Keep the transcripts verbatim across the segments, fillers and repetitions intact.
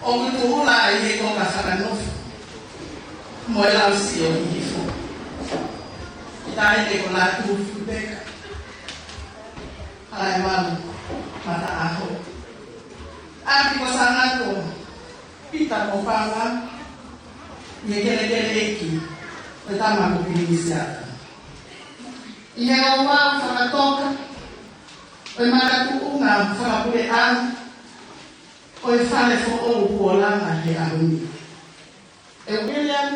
ʻOku tuʻu lahi ʻi he konga fakanofo mo e lau sio Hihifo. ʻI taʻe ko Lātūfuipeka, Halaevalu, Mataʻaho. ʻApi ko Sangato, Pita mo Pava, ʻi he kelekele ʻeiki ʻo e tama ko Pilinisiata. ʻI he ouau fakatoka ʻo e makatuʻunga fakapuleʻanga ʻo e fale foʻou kuo langa he ʻaho ni ʻe William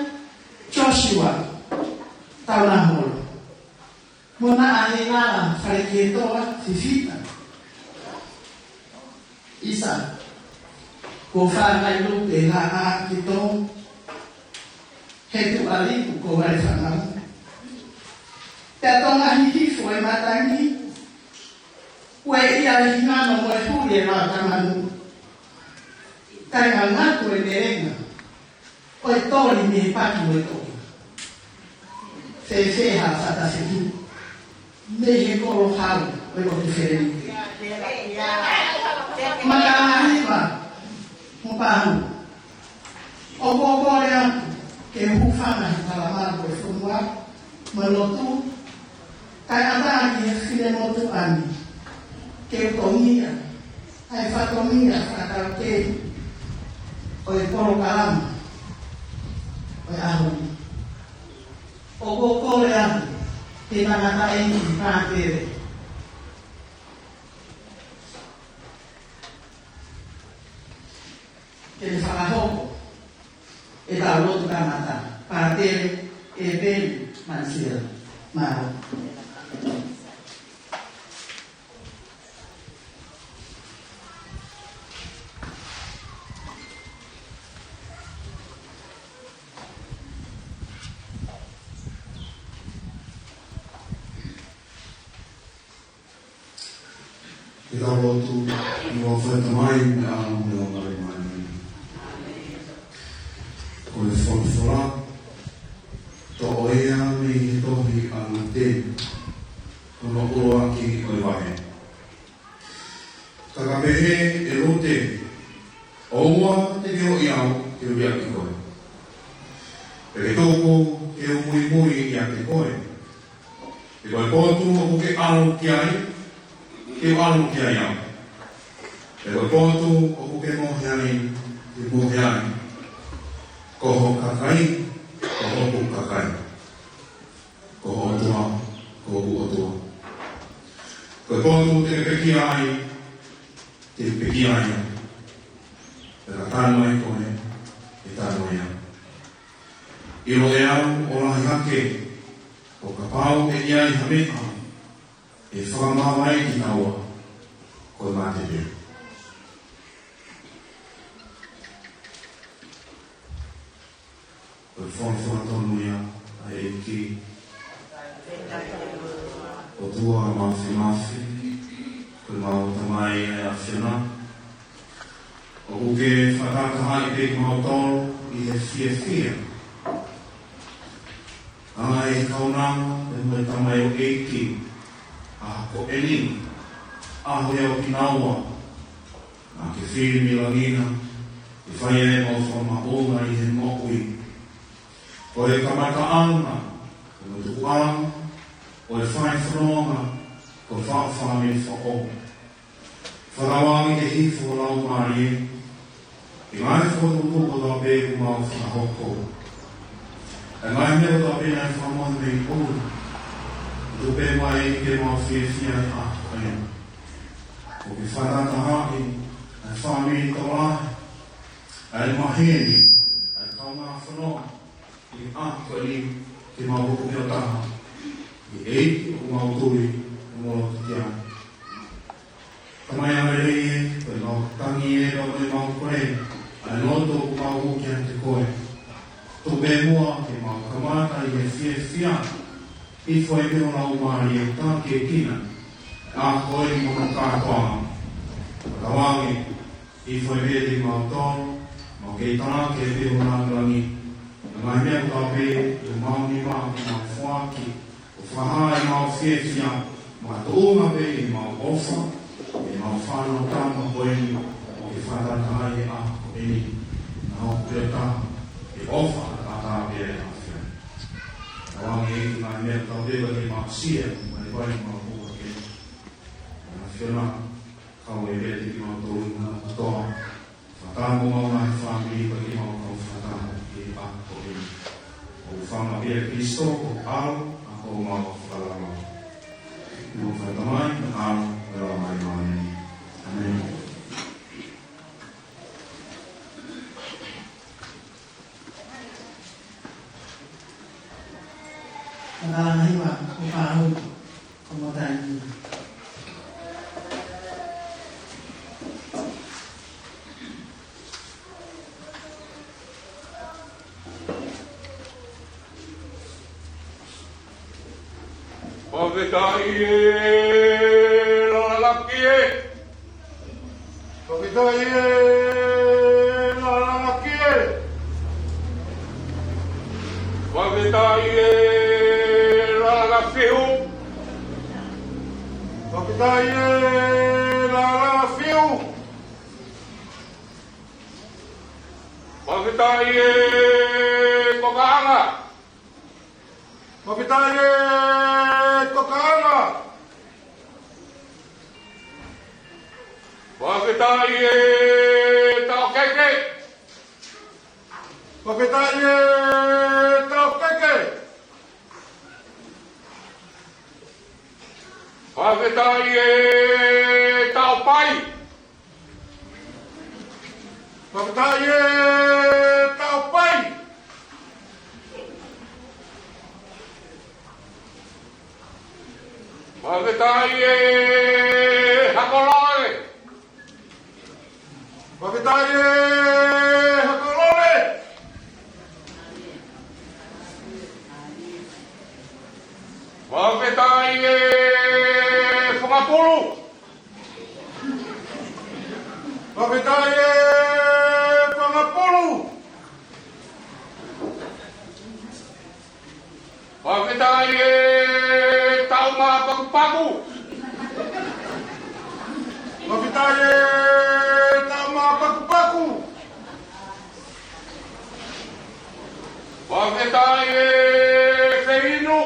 Joshua Taunaholo mo Naʻa Heilala Falekietoa Fifita. ʻIsa ko Fānailupe Laʻā Kito, Hetuʻaliku ko Valefanau. Pea Tonga Hihifo e matangi, ue ia e hinano mo e huli e lao tamanu. Kae ngangatu e melenga ʻo e toli mei he paki mo e toki. Fēfē ha fata fetu mei he kolo hau ʻo e ʻOtu Feleni. Makalahiva mo Pahu, ʻoku ou kole atu ke u hūfanga he talamalu ʻo e fonua mo e lotu, kae ʻatā ki he finemotuʻa ni ke u tongia ʻa e fatongia fakataukei ʻo e polokalama ʻo e ʻaho ni. ʻOku ou kole atu ki he tangataʻeiki pātele ke ne fakahoko ʻetau lotu kamata, Pātele ʻEpeli Manisela. Mālō. Ke tau lotu. ʻE ʻofa ʻa e Tamai, mo e ʻAlo, mo e Laumālie Māʻoniʻoni. Ko e folofola, toʻo ia mei he tohi ʻa Lute, ko hono ʻuluaki ʻo e vahe. Ka ka pehē ʻe Lute, ʻoua te ke ʻoʻi au ke u liʻaki koe, pe ke tuku ke u muimui ʻiate koe. He ko e potu ʻoku ke ʻalu ki ai, ke u ʻalu ki ai au. He ko e potu ʻoku ke mohe ai, ke u mohe ai. Ko ho kakai, ko hoku kakai. Ko ho ʻOtua, ko hoku ʻOtua. Ko e potu te ke pekia ai, te u pekia ai au. Pea ka tanu ai koe, ʻe tanu ai au. ʻIlo ʻe au ʻo lahi hake, ʻo kapau ʻe ʻi ai ha meʻa ʻe fakamaau ai kitaua, ko e mate pē. Ko e folofola tonu ia ʻa e ʻEiki. ʻOtua Māfimafi, ko ʻemau Tamai ʻa e ʻAfiona, ʻoku ke fakatahaʻi pē kimautolu ʻi he fiefia. ʻA e kaunanga pea mo e tamaioʻeiki ʻa ko eni, ʻa hoʻo ʻapi naua, naʻa ke fili mei langi na, ke fai ai ʻemau fakamaʻunga ʻi he moʻui. Ko e kamataʻanga, ko e tukuʻanga ʻo e fai fononga, ko e faʻu fāmili foʻou. Fakatauange ke hifo ho Laumālie ki he ngaahi fokotuʻutuʻu kotoa pē kuo mau fakahoko, ʻa e ngaahi meʻa kotoa pē naʻe fakamohe mei ʻolunga. Tuku pē muʻa ʻEiki ke mau fiefia he ʻaho ko eni. ʻOku ke fakatahaʻi ʻa e fāmili tokolahi, ʻa e maheni, ʻa e kaungā fononga, ʻi he ʻaho ko eni ke mau hoko pē ʻo taha ʻi he ʻEiki ʻoku mau tui mo lotu ki ai. Tamai ʻa e lelei ē, ko ʻemau tangi ē, ko ʻemau kole, ʻa e lotu ʻoku mau ʻoatu kiate koe. Tuku pē muʻa ke mau kamata ʻi he fiefia, hifo ai pē ho Laumālie ʻo tākiekina ʻa e ʻaho ko eni mo hono kātoanga. Fakatauange, hifo ai pē kimautolu, mau kei tākiekina ʻi ho lāngilangi. ʻA e ngaahi meʻa kotoa pē ʻoku mau nima ke mau foaki, ʻo fakahā ʻemau fiefia, makatuʻunga pē ʻi heʻemau ʻofa ʻi heʻemau fānau tama ko eni ʻoku ke fakatahaʻi he ʻaho ko eni. ʻo pea taha, ʻe ʻofa ʻataʻatā pē ʻa e ʻAfiona. ʻOange ʻEiki ngaahi meʻa tau te vai ke mau aʻusia, mai vai mau kua ke. ʻAfiona, kau ai pē kimautolu kotoa. Fakataha mo homau ngaahi fāmili pea ke mau kau fakataha ki he ʻaho ko eni. ʻOku fakaafeʻi ʻa Kalaisi ko e ʻAlo, ʻa homau Fakamoʻui. ʻI he huafa ʻo e Tamai, mo e ʻAlo, mo e Laumālie Māʻoniʻoni. ʻĒmeni. Fakalahi wa ko pau ko mo tai. Fakafetaʻi ē, Lalangaki ē. Fakafetaʻi ē, Lalangaki ē. Fakafetaʻi ē, Lalangafihu. Fakafetaʻi ē, Lalangafihu. Fakafetaʻi ē, Kokaʻanga. Fakafetaʻi ē, Kokaʻanga. Fakafetaʻi ē, Taʻokeke. Fakafetaʻi ē, Taʻokeke. Fakafetaʻi ē, Taʻopai. Fakafetaʻi ē, Taʻopai. Fakafetaʻi ē, Hakolole. Fakafetaʻi ē, Hakolole. Fakafetaʻi ē, Fangapulu. Fakafetaʻi ē, Fangapulu. Fakafetaʻi ē, Taʻumapakupaku. Fakafetaʻi ē, Taʻumapakupaku. Fakafetaʻi ē, Feinu.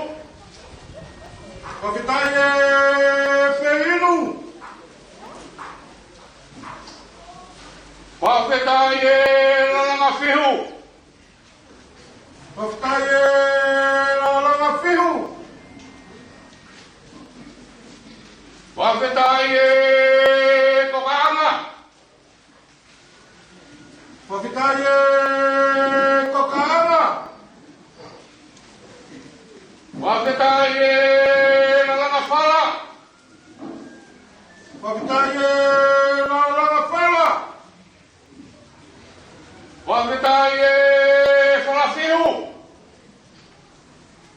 Fakafetaʻi ē, Feinu. Fakafetaʻi ē, Lalangafihu. Fakafetaʻi ē, Lalangafihu. Fakafetaʻi ē, Kokaʻanga. Fakafetaʻi ē, Kokaʻanga. Fakafetaʻi ē, Lalangafala. Fakafetaʻi ē, Lalangafala. Fakafetaʻi ē, Falafihu.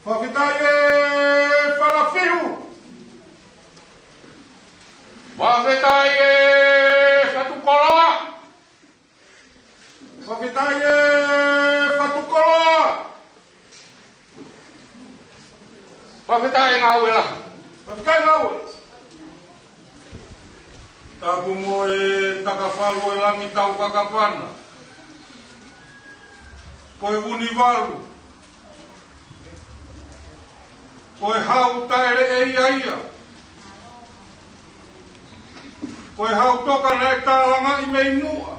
Fakafetaʻi ē, Falafihu. Fakafetaʻi ē, Fatukoloa. Fakafetaʻi ē, Fatukoloa. Fakafetaʻi Ngāue Lahi. Fakafetaʻi Ngāue. Tapu mo e Takafalu ʻo e Langi Taukakapana. Ko e Vunivalu. Ko e Hau taʻeleʻeia ia. Ko e Hau toka naʻe tālangaʻi mei muʻa.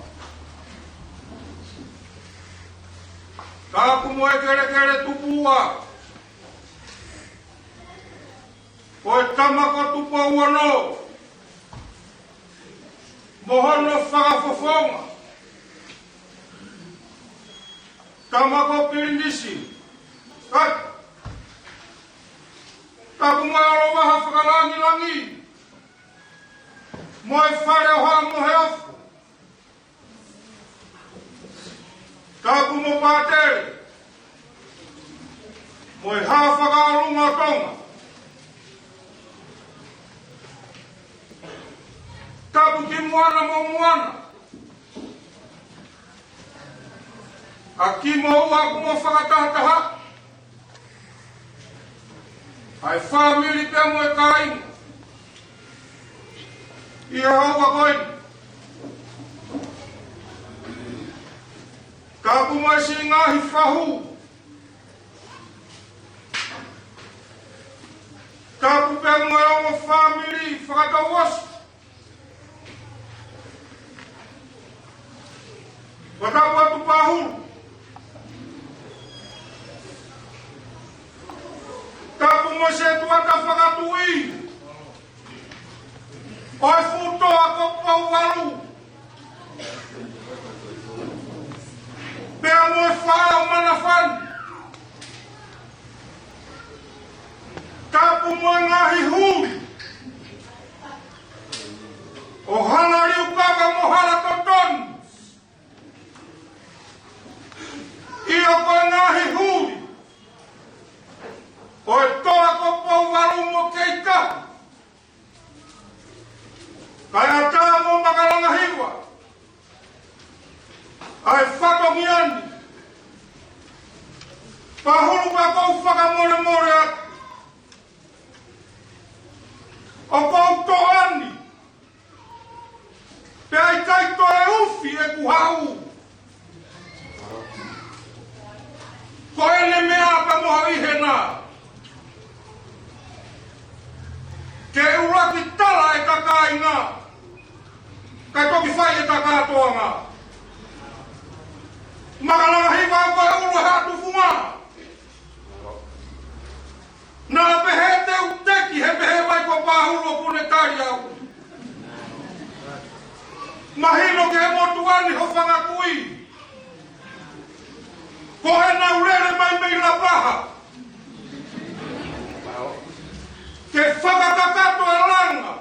Tapu mo e Kelekele Tupuʻa. Ko e Tama ko Tupou Ono. Mo hono fakafofonga. Tama ko Pilinisi. Kai. Tapu mo e ʻOlovaha fakalangilangi. Mo e Fale ʻo Haʻa Moheofo. Tapu mo Pātele. Mo e Haʻa Fakaʻolunga ʻo Tonga. Tapu ki Moana mo Moana. ʻA kimoua ʻoku mou fakatahataha. ʻA e fāmili pea mo e kāinga. ʻI he houa ko eni. Tapu mo e siʻi ngaahi fahu. Tapu pea mo e ongo fāmili fakatouʻosi. Fakatapu atu Pahulu. Tapu mo e setuata fakatuʻi ʻo e fuʻu toa ko Pouvalu, pea mo e faʻo manavahē. Tapu mo e ngaahi hū ʻo Hala Liukava mo Hala Totonu. ʻIo, ko e ngaahi hū ʻo e toa ko Pouvalu mo Keita, kae ʻatā mo Makalanga Hiva ʻa e fatongia ni. Pahulu, pea ʻoku ou fakamolemole atu, ʻoku ou toʻa ni, pea ʻikai toe ufi ʻeku haʻu. Ko ʻene meʻa pea mo haʻi hena ke ʻuluaki tala ʻe kāinga, kae toki fai ʻe kātoanga. Makalanga Hiva, ko e ʻulu ʻa e tufunga. Naʻa pehē te u teki, he pehē mai ko Pahulu ʻoku ne tali au. Mahino ki he motuʻa ni ho fanga kui, ko ʻenau lele mai mei Lapaha ke fakakakato e langa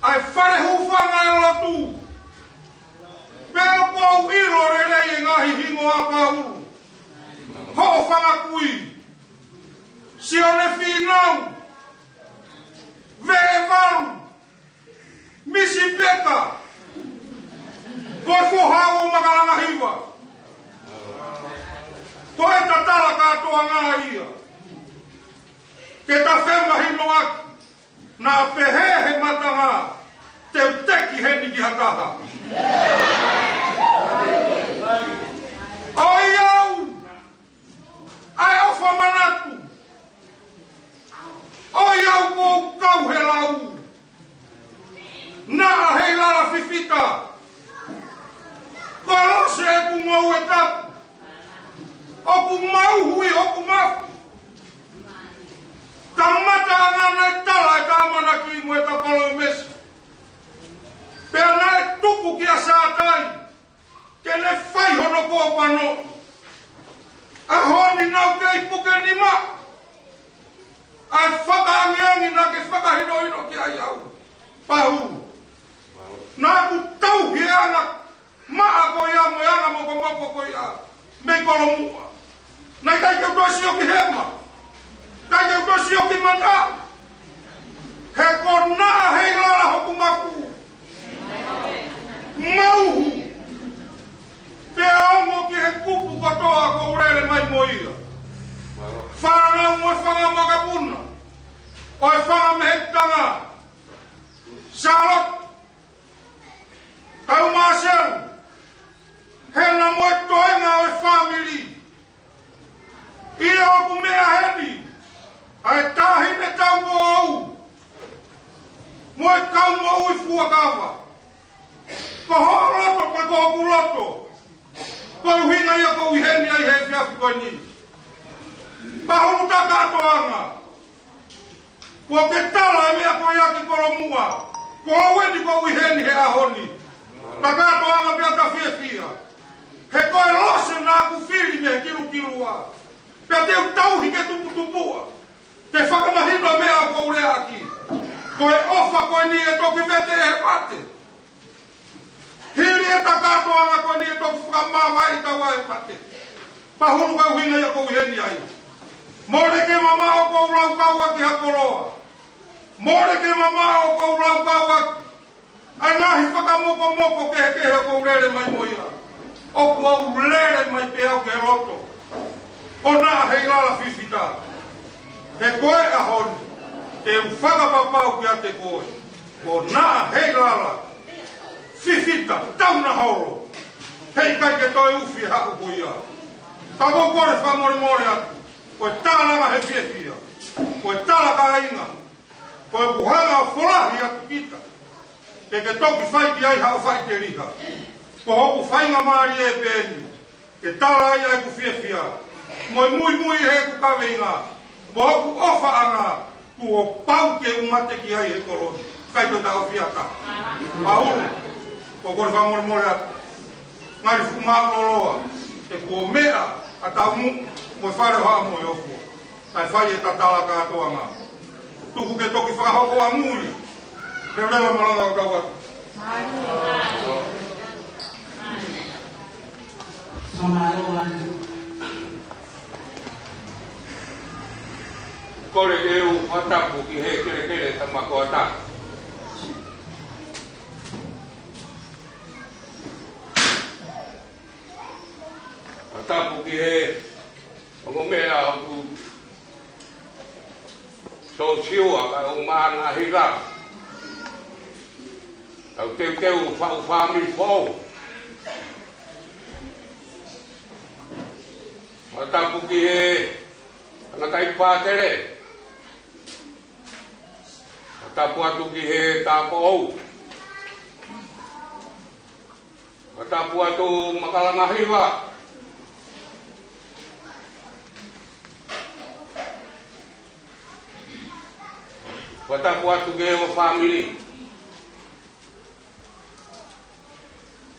ʻa e fale hūfanga ʻo e lotu. Pea ʻoku ou ʻilo lelei e ngaahi hingoa, Pahulu, hoʻo fanga kui: Sione Fīnau, Veʻevalu, Misi Peka, ko e foha ʻo Makalanga Hiva. Ko e tatala kātoanga ia. Ke ta femahinoʻaki, naʻa pehē he matanga te u teki heni ki ha taha. ʻOiauē, ʻa e ʻofa manatu. ʻOiauē, ʻoku ou kau he lau. Naʻa Heilala Fifita, ko e lose ʻeku ngoue tapu, ʻoku mauhu ʻi hoku mafu. Kamataʻanga naʻe tala ʻe Tāmanaki mo e Kapalomesi, pea naʻe tuku kia Sātai ke ne fai hono kōpano. ʻAho ni naʻa ku kei puke nima ʻa e fakaangiangi naʻa ke fakahinohino ki ai au, Pahu. Naʻa ku tauhi e anga maʻa ko ia mo e anga mokomoko ko ia mei Kolomuʻa. Naʻe ʻikai ke u toe sio ki hema. ʻIkai ke u toe sio ki mata. He ko Naʻa Heilala hoku mafu. Mauhu. Pea ongo ki he kupu kotoa ʻoku ou lele mai mo ia. Fānau mo e fanga makapuna ʻo e fanga mehekitanga. Sālote, kau Māselu, Hena mo e toenga ʻo e fāmili. ʻIo, ʻoku meʻa heni ʻa e Taʻahine Taupoʻou mo e kau moʻui fuakava. Ko hoʻo loto pea ko hoku loto. Ko e ʻuhinga ia ʻoku ou ʻi heni ai he efiafi ko eni. Pahu, ta kātoanga. Kuo ke tala e meʻa ko ia ki Kolomuʻa. Ko au eni ʻoku ou ʻi heni he ʻaho ni. Ta kātoanga pea ta fiefia. He ko e lose naʻa ku fili mei he kilukilua, pea te u tauhi ke tuputupuʻa. Te fakamahino e meʻa ʻoku ou leaʻaki. Ko e ʻofa ko eni ʻe toki vete ʻe he mate. Hili e ta kātoanga ko eni ʻe toki fakamavaeʻi taua ʻe he mate. Pahu, ko e ʻuhinga ia ʻoku ou ʻi heni ai. Mole ke mamaʻo ʻoku ou laukau ʻaki ha koloa. Mole ke mamaʻo ʻoku ou laukau ʻaki ʻa e ngaahi fakamokomoko kehekehe ʻoku ou lele mai mo ia. ʻOku ou lele mai pē au ki he loto ʻo Naʻa Heilala Fifita. He ko e ʻaho ni te u fakapapau kiate koe, ko Naʻa Heilala Fifita Taunaholo, Heʻikai ke toe ufi e haʻu ko ia. Ka ʻoku ou kole fakamolemole atu, ko e tala langa he fiefia, ko e tala kāinga, ko e kuhanga ʻo folahi atu kita, ke ke toki fai ki ai haʻo faʻiteliha. Ko hoku faingamālie pē eni ke tala ai ʻeku fiefia, mo e muimui heʻeku kaveinga, mo hoku ʻofaʻanga, kuo pau ke u mate ki ai he kolo ni, ʻikai toe taʻofi ha taha. Paulu, ʻoku ou kole fakamolemole atu, ngali fuʻu mālōlō ā, he kuo meʻa ʻa Taumuʻa mo e Fale ʻo Haʻa Moheofua, kae fai e tatala kātoanga. Tuku ke toki fakahoko ʻa mui. Leveleva malanga ʻo kau atu. Mālō atu. Kole ke u fakatapu ki he kelekele tamakoa taha. Fakatapu ki he ongo meʻa ʻoku sōsiua ka ʻoku maʻana hila. Tau teuteu faʻu fāmili foʻou. Fakatapu ki he tangataʻeiki pātele. Fakatapu atu ki he tāupoʻou. Fakatapu atu Makalanga Hiva. Fakatapu atu ki he ongo fāmili.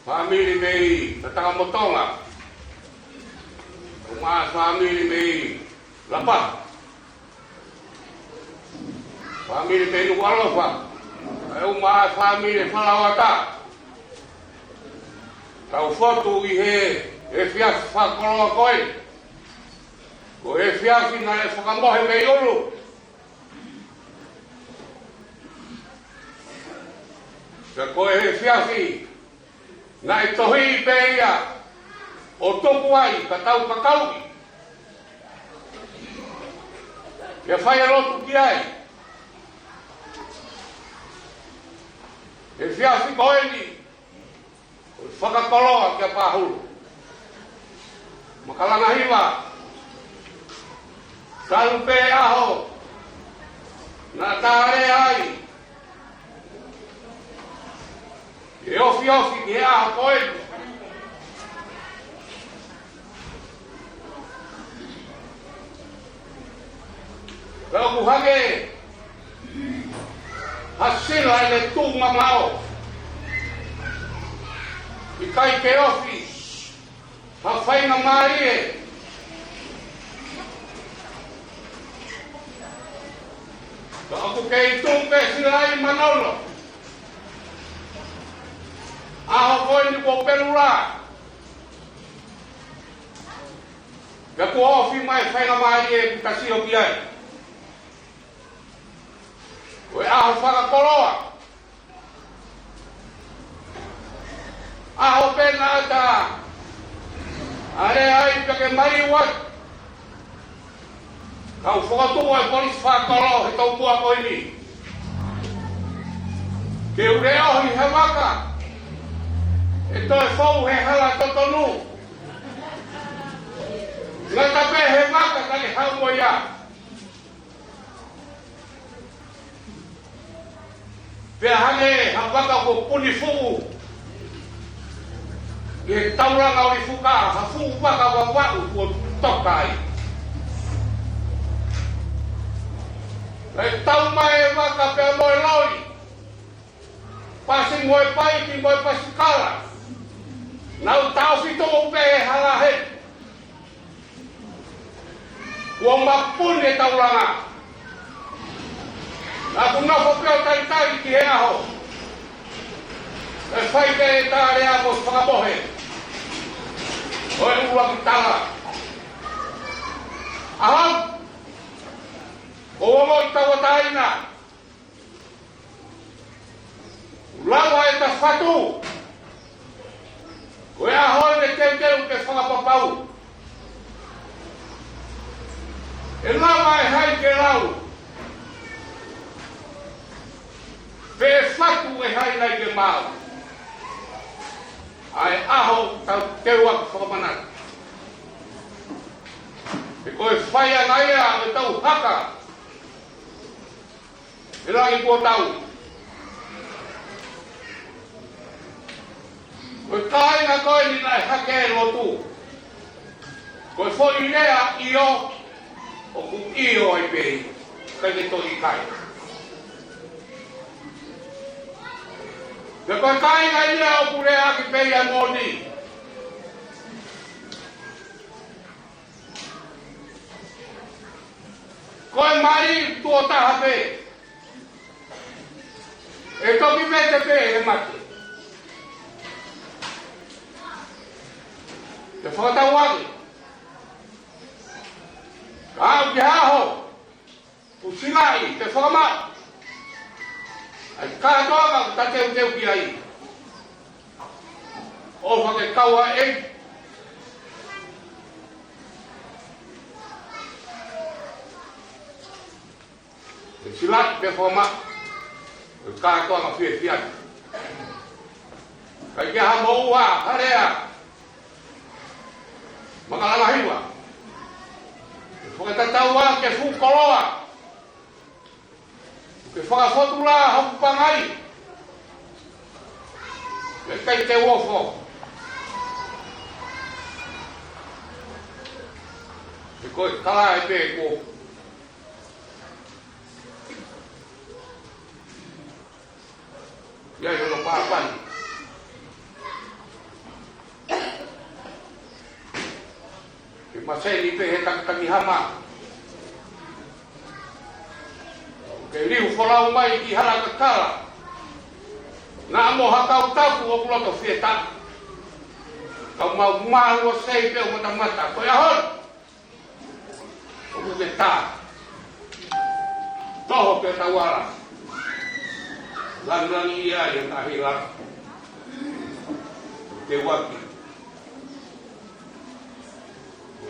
Fāmili mei Tatakamotonga. Mo e fāmili mei Lapaha. Fāmili mei Nukuʻalofa. Mo e fāmili Falaoata. Tau fotu ʻi he efiafi fakakoloa ko ē. Ko e efiafi naʻe fakamohe mei ʻulu. Pea ko e efiafi naʻe tohi pē ia ʻo tuku ai ka tau kakauʻi ke fai e lotu ki ai. Efiafi ko eni ʻo fakakoloa kia Pahulu Makalanga Hiva. Talu pē ʻaho naʻa ta lea ai ke ofiofi ki he ʻaho ko ē. Pea ʻoku hangē ha sila ʻene tū mamaʻo. ʻIkai ke ofi ha faingamālie. Ka ʻoku kei tuʻu pē sila ʻi Manono. ʻAho ko eni kuo pelu lā. Pea kuo ofi mai faingamālie ʻoku ta sio ki ai. Ko e ʻaho fakakoloa. ʻAho pē naʻa ta lea ai pea ke mai ua. Kau fokotuʻu e polisi fakakolo he taumuʻa ko eni ke u leʻohi he vaka ʻe toe fou he hala totonu. Ngata pē he vaka ka ke hau mo ia. Pea hangē ha vaka kuo puni fuʻu ki he taulanga ʻo Lifuka, ha fuʻu vaka vavaʻu kuo toka ai. Pea tau mai e vaka pea mo e loli, pasi mo e paiki mo e pasikala. Nau taʻofi tuʻu pē he hala heni. Kuo mapuni e taulanga. Naʻa ku nofo pē ʻo talitali ki he ʻaho ʻe fai pē e tā lea mo e fakamohe ʻo e ʻuluaki tala. ʻAho, ʻoku ou ongoʻi tauʻatāina. Lava e ta fatu. Ko e ʻaho eni teuteu ke fakapapau. ʻE lava e hai ke lau. Pe fatu e hai nai ke maau. ʻA e ʻaho tau Ke u fakamanatu. He ko e fai ʻanga ia ʻo e tau haka ʻi langi kuo tau. Ko e kāinga ko eni naʻe hake e lotu. Ko e foʻi lea ʻio, ʻoku ʻio ai pē, ʻikai ke toe ʻikai. Pea ko e kāinga ia ʻoku lea ʻaki pē ia moʻoni. Ko e mali tuʻo taha pē. ʻE toki vete pē he mate. Te fakatauange. Ka aʻu ki he ʻaho, ʻoku silaʻi, te fakamaʻu. ʻA e kātoanga ʻoku ta teuteu ki ai. ʻOfa ke kau ai. Te silaʻi, te fakamaʻu. ʻE kātoanga fiefia. ʻIkai ke ha moʻua, ha lea. Makalanga hiva. ʻE fakatatau ā ke fuʻu koloa. Ke fakafotu lā hoku pangai. ʻIkai te u ofo. He ko e kalaʻe pē ko ia ʻi hono pāpani. Ke maseni pē he takitaki hama. Ke liu folau mai ki hala kakala. Naʻa mo ha kau tapu ʻoku loto fietaʻa. Kau mau malu ʻo sei pē ʻo matamata. Ko e ʻaho ni. ʻOku ke tā. Toho ke tauala. Langilangi ia ʻi he tahi la. Ke uaki.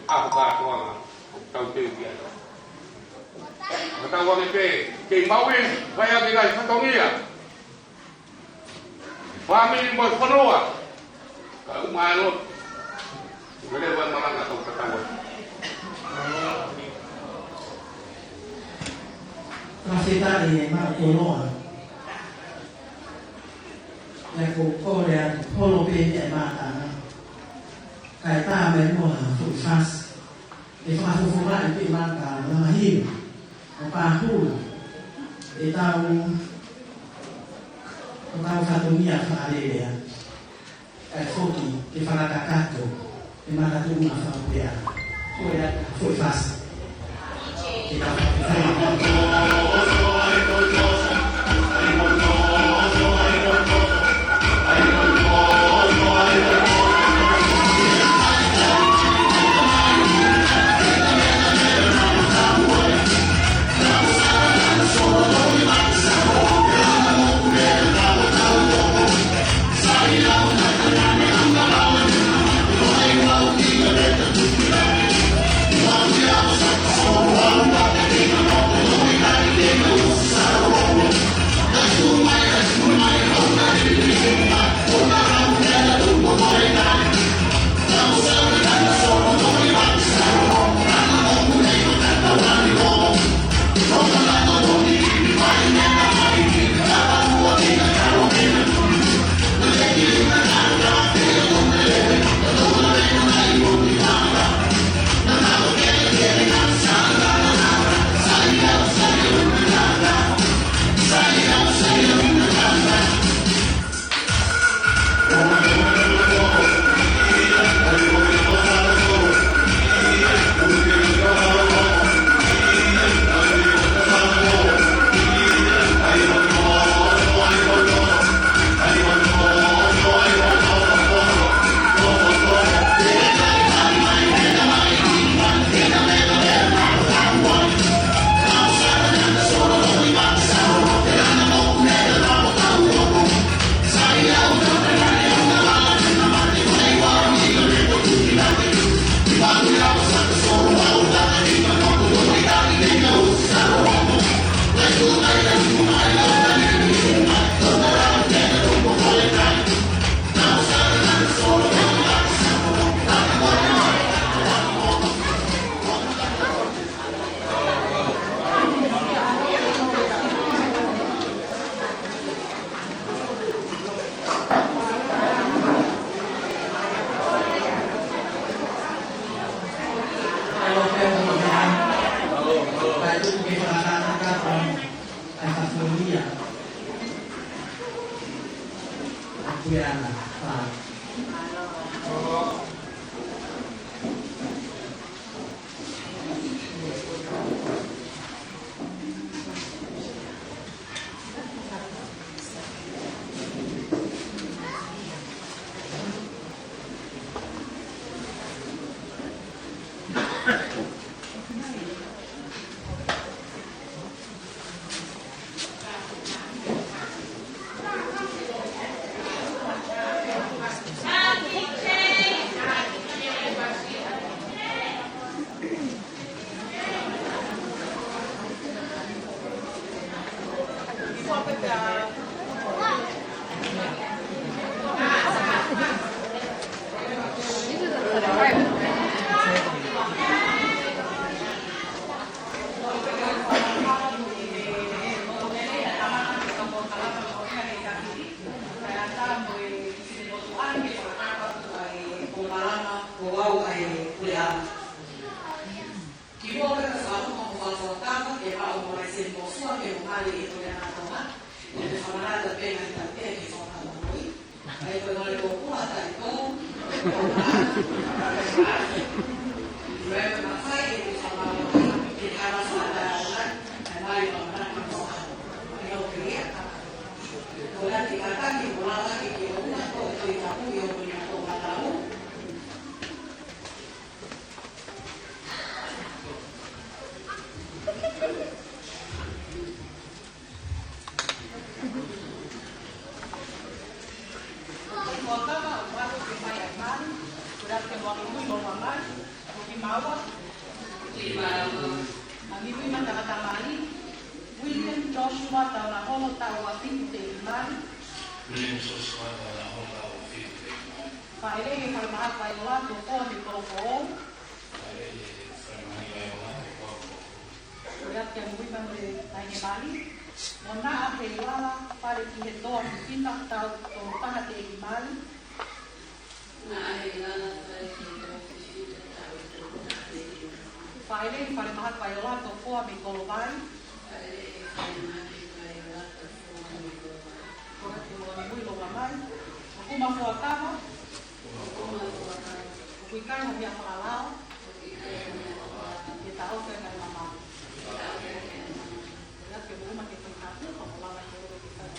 ʻAho kātoanga. Tau teu ki ai. Ka tau ake pē. Kei maui. Vai ake kai fatongia. Fāmili mo e fonua. Ka u maelo. Mele vai malanga kau tatau. Fakafetaʻi e maʻu koloa. Ia ko kole atu holo pē ia e mātanga. Kae tā mai muʻa ha fuʻu fasi. ʻE fakafofongaʻi pē mātanga, langa hiva. ʻO pāhulu. ʻE tau, ʻo tau fatongia fakalelea. Kae foki ke fakakakato e makatuʻunga fakapea. Ko ia, ko e fasi. Ke ka fakapea. Kimuʻa pea ka sa uka mo fakafofonga ke maʻu mo mai sen mosua ke mo mali e kole ana tonga. Ko te whamanata pē ngai tau te ke whakamoe. Ai ko ngale ko kua tai ko. Reo na fai e te whakamoe. Ke hara whata ai. Ai mai whamanata mo ha. Ai o ke ia. Ko la te kata ke mo la ke ke o una ko te tapu i o ni a ko matau. William Joshua Taunaholo Tauafitu Teʻimali. William Joshua Taunaholo Tauafitu Teʻimali. Faʻeleʻi e Falemahaki Vaiola Tokoa mei Kolofoʻou. Faʻeleʻi e Falemahaki Vaiola Tokoa Kolofoʻou. Ko ia ke muimui mo e taʻahine mali. Mo Naʻa Heilala Falekihetoa Fifita Tautolu Taha Teʻimali. Naʻa Heilala Falekihetoa Fifita Tautolu Taha Teʻimali. Faʻeleʻi e Falemahaki Vaiola Tokoa mei Kolovai. Faʻeleʻi e Falemahaki Vaiola Tokoa mei Kolovai. Ko ia ke muimui lōua mai. ʻOku ma fuakava. ʻOku ma fuakava. ʻOku ʻikai ha meʻa fakalao. ʻOku ʻikai ha meʻa fakalao. Ke taʻofi ʻa e ngaahi mamahi. Ke taʻofi ʻa e ngaahi mamahi. Ko ia ke muimui ke fai kātoa, ka mo lava ke ʻoua ke fai.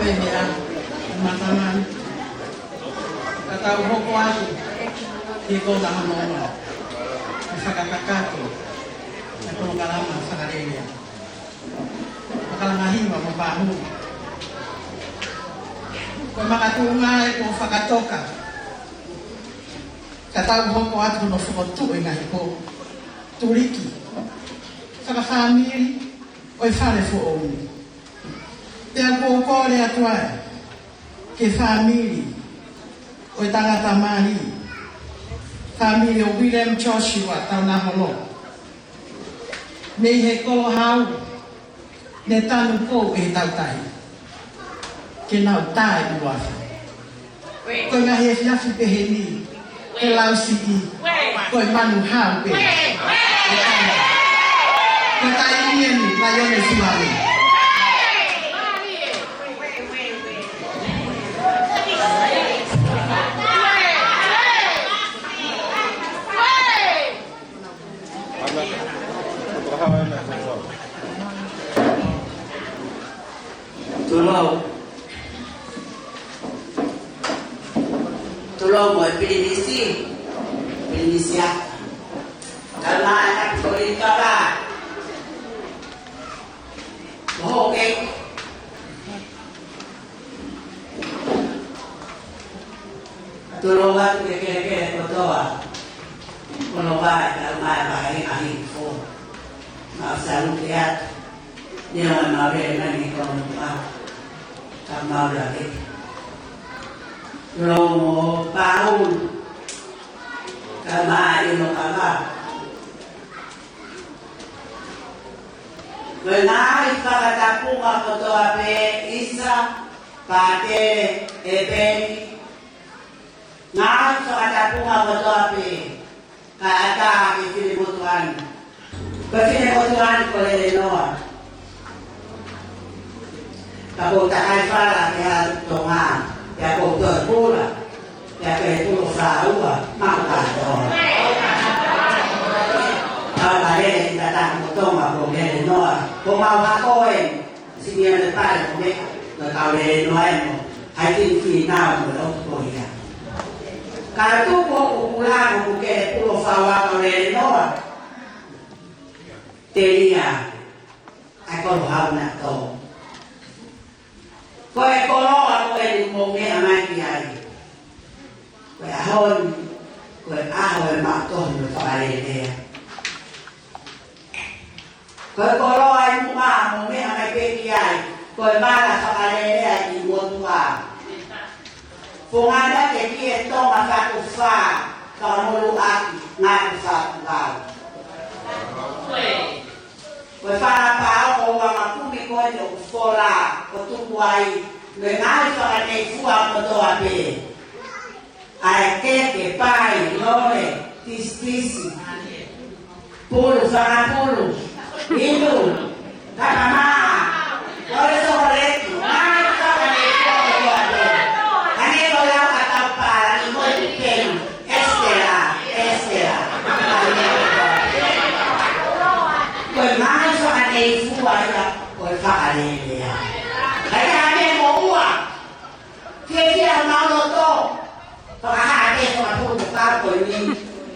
Meʻa, matamani. Ka tau hoko atu ki he konga hono ua. Ke fakakakato e polokalama fakalelei. Fakalanga hiva mo pāmu. Ko e makatuʻunga ē kuo fakatoka. Ka tau hoko atu hono fokotuʻu e ngaahi pō. Tuliki. Fakafāmili ʻo e fale foʻou ni. Pea ʻoku ou kole atu ai ki he fāmili ʻo e tangata mali, fāmili ʻo William Joshua Taunaholo, mei he Kolohau, ne tanu pou ʻe he tautahi, ke nau tā e ʻuluafa. Ko e ngaahi efiafi pehē ni, he lausiʻi, ko e manu hau pē. Ko e taimi eni, Laione Suale. Tulou. Tulou mo e pilinisi. Pilinisi ā. Ka mai ʻa ko i kava. Mo hoke. Tulou atu ki he kelekele kotoa. Ko hono ʻai ka mai ʻa e ʻaho ni. Mau salute atu. Ni o ma vele mai ni ko no pa. Ka mau lave. Tulou mo pāmu. Ka mai ʻi hono kava. Ko e ngaahi fakatapu kotoa pē, ʻisa, pātele, ʻepeni. Ngaahi fakatapu kotoa pē, kae ʻatā ki he finemotuʻa ni. Ko e finemotuʻa ni ko Lelenoa. Ka ʻoku ou takai fala ki he ʻAlo Tonga, pea ʻoku ou toe pula, pea ko e pulo fāua, mau kātoa. Kau ka lele ki tata mo Tonga ko Lelenoa, ko mau hako ē, sini ane pale ko me, ko kau Lelenoa ē mo, hai tini fina mo lo ko ia. Ka tuku ʻoku pula ʻoku ke pulo fāua ko Lelenoa. Telia. ʻA e Kolohau na tō. Ko e koloa ko eni mou meʻa mai ki ai. Ko e ʻaho ni, ko e ʻaho ʻemau tohi mo fakalelea. Ko e koloa ʻi muʻa mou meʻa mai pē ki ai. Ko e vala fakalelea ʻi motuʻa. Fungani ke ki he Tonga fatu fā, fakamolu ʻaki, ngāue fatu vau. Ko e fala pao ko ua ma kumi ko eni ʻoku fola, ʻo tuku ai, mo e ngaahi fakaneifua kotoa pē. ʻA e keke, pai, lole, tisitisi. Pulu, fakapulu, inu, kapamā, ʻo e sokoleti, ngaahi fakaneifua kotoa pē. Hangē ko e lau ʻa Taupalani mo e pipelu, Esitela, Esitela. Ko e ngaahi fakaneifua ia, ko e fakalelea. Kae hangē mo ua, fiefia ʻemau loto, fakahā ke fakapulu ko ka ko eni,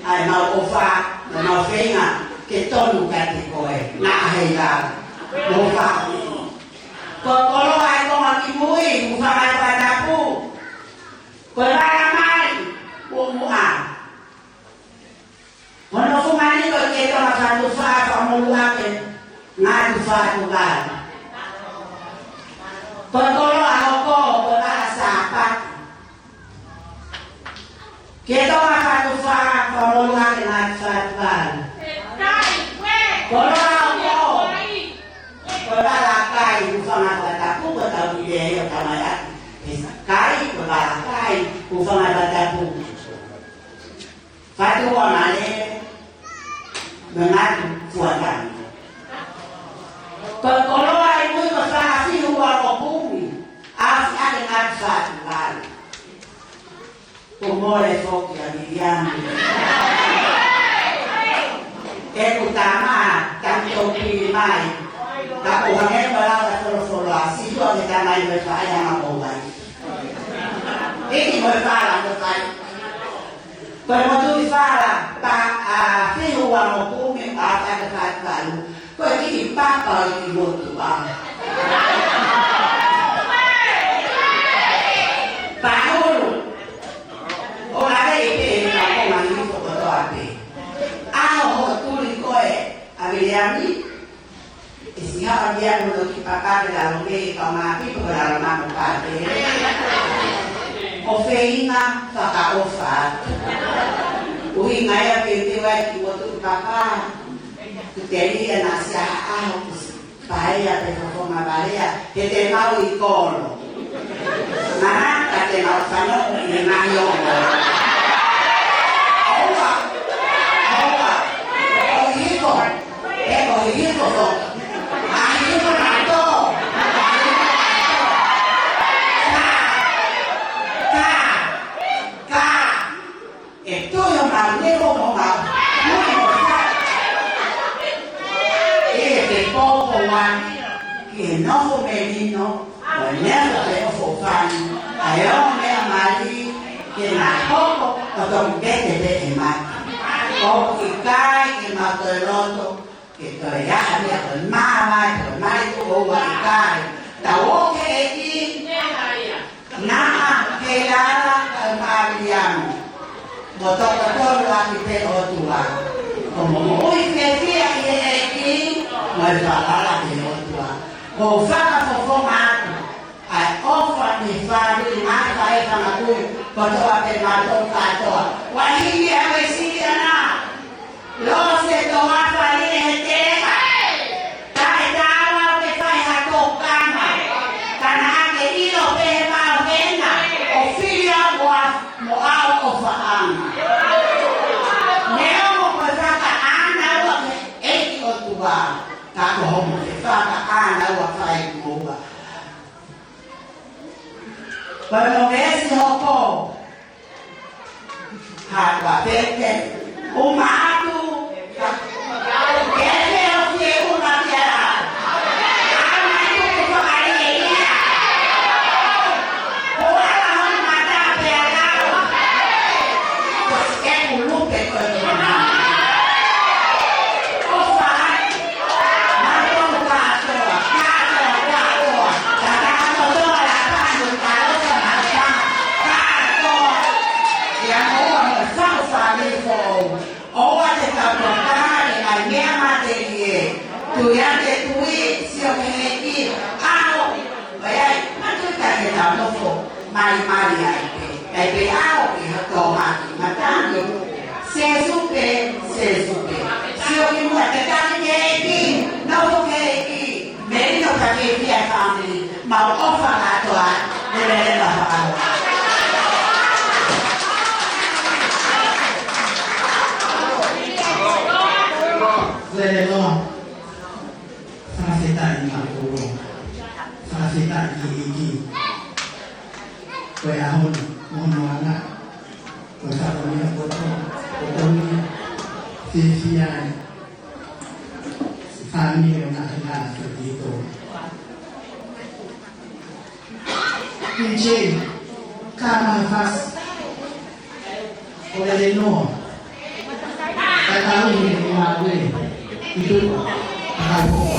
ʻa ʻemau ʻofa, mo ʻemau feinga, ke tonu kiate koe, naʻa hei lau, mo fa. Ko e koloa ʻa e Tonga ki mui, mo fanga fakatapu. Ko e vala mai, mo muʻa. Hono fungani ko e ki he Tonga fatu fā, fakamolu ʻaki, ngāue fatu vau. Ko e koloa hoko, ko e vala Sāpate. Ki he Tonga fatu fā, fakamolu ʻaki, ngāue fatu vau. Koloa hoko, ko e vala kai, mo fanga fakatapu, ko e tau ki he ʻio tamai ʻaki. Kai, ko e vala kai, mo fanga fakatapu. Fatu ua male, mo ngatu fuatani. Ko e koloa ʻi mui ko e fanga fihu ua ko kumi, ʻa e fia ke ngatu fatu vale. Ko mole foki ʻa Liliana. ʻEku tama, tau tō pili mai. Ka ko hangē ko e lau ʻa e folofola, si tua ke tamai mo e faʻē ʻa ma ko ʻEiki mo e fala mo fai. Ko e motuʻi fala, pa, a, fehuʻi mo kumi, a, fai, fai, fai. Ko e kiʻi papa ʻo e kiʻi motuʻa. Pahulu. ʻO lave ʻi he pē, na ko mani ko kotoa pē. ʻAho hoʻo tuli koe, ʻa Viliami. ʻE siʻi haʻu ʻa Viliami mo hono kiʻi papa ki lalo mei ka ma pipo ki lalo ma mo pate. ʻO feinga fakaʻofa atu. ʻUhinga ia ke te vai ki motuʻi papa. Ku te lia na sia ha ʻaho kusi. Paea pe fofonga paea, he te mau ʻi kolo. Mana, ka te mau fano, ne mai o. ʻOua, ʻoua, ʻo hiko, ʻe ʻo hiko ko. ʻA hiko na to. Ka, ka, ka. ʻE tuʻu ʻo mau neko mo mau. Mui mo sa. ʻE te popo wa. Ke nofo melino. ʻO neko te ofo fani. ʻA e ongo meʻa mali. Ke na hoko ʻo toki pete pe e mata. ʻO ʻikai ke mau toe loto. Ke toe ʻi ai ha meʻa ko e māvae, ko e mali ko ʻoua ʻikai. Tau ō ki he ʻEiki. Naʻa ke lala ka e Viliami. Mo toko tolu ʻaki pē ʻOtua. Ko mo moʻui fiefia ʻi he ʻEiki, mo e falala ki he ʻOtua. Ko u fakafofonga atu. ʻA e ʻofa ni fāmili mai ka e fanga kui, kotoa pē mātou kātoa. Wahi ni a we sili ana. Lose to afali he teka. Taʻe tāua ke fai ha tokanga. Ka naʻa ke ʻilo pē he mau hena. ʻO fili au mo a, mo au ʻo faʻanga. Neongo ko e fakaʻānaua ki he ʻEiki ʻOtua. Ka ko homo ke fakaʻānaua fai mo ua. Ko e mo veesi hoko. Haʻu ʻa pete, uma atu, ka, ke ke o fie uma kia. Ana tuku fakaʻelia. Ko ala hon mata pe ala. Ko e kulupe ko e mama. Ko fai. Mātou kātoa, kātoa, kātoa. Kātoa, kātoa, kātoa. Ia mo ua mo e fau fāmili foʻou. ʻOua te tau tokanga ki he ngaahi meʻa matelie. Tui ʻa e tui, sio ki he ʻEiki. ʻAho. ʻOiauē, mātuʻaki ke tau nofo. Mali, mali ai pē. ʻAi pē ʻaho ki ha tōmaki. Matangi. Sēsū pē, Sēsū pē. Sio ki muʻa ke tali ki he ʻEiki. Nofo ki he ʻEiki. Melino ka ke fia fāmili. Mau ʻofa kātoa. Lelelema fakaʻofa. Lelelema. Fakafetaʻi maʻu kolo. Fakafetaʻi ki he ʻEiki. Ko e ʻaho ni, mo hono anga. Ko e fakamolemole kotoa, kotoa ni, fiefia ai. Fāmili ʻo e ngaahi hā ʻa Kalaisi. P J, ka ma fas. ʻO lele noa. Ka tau ni ni ma we. Itu. Ka tau.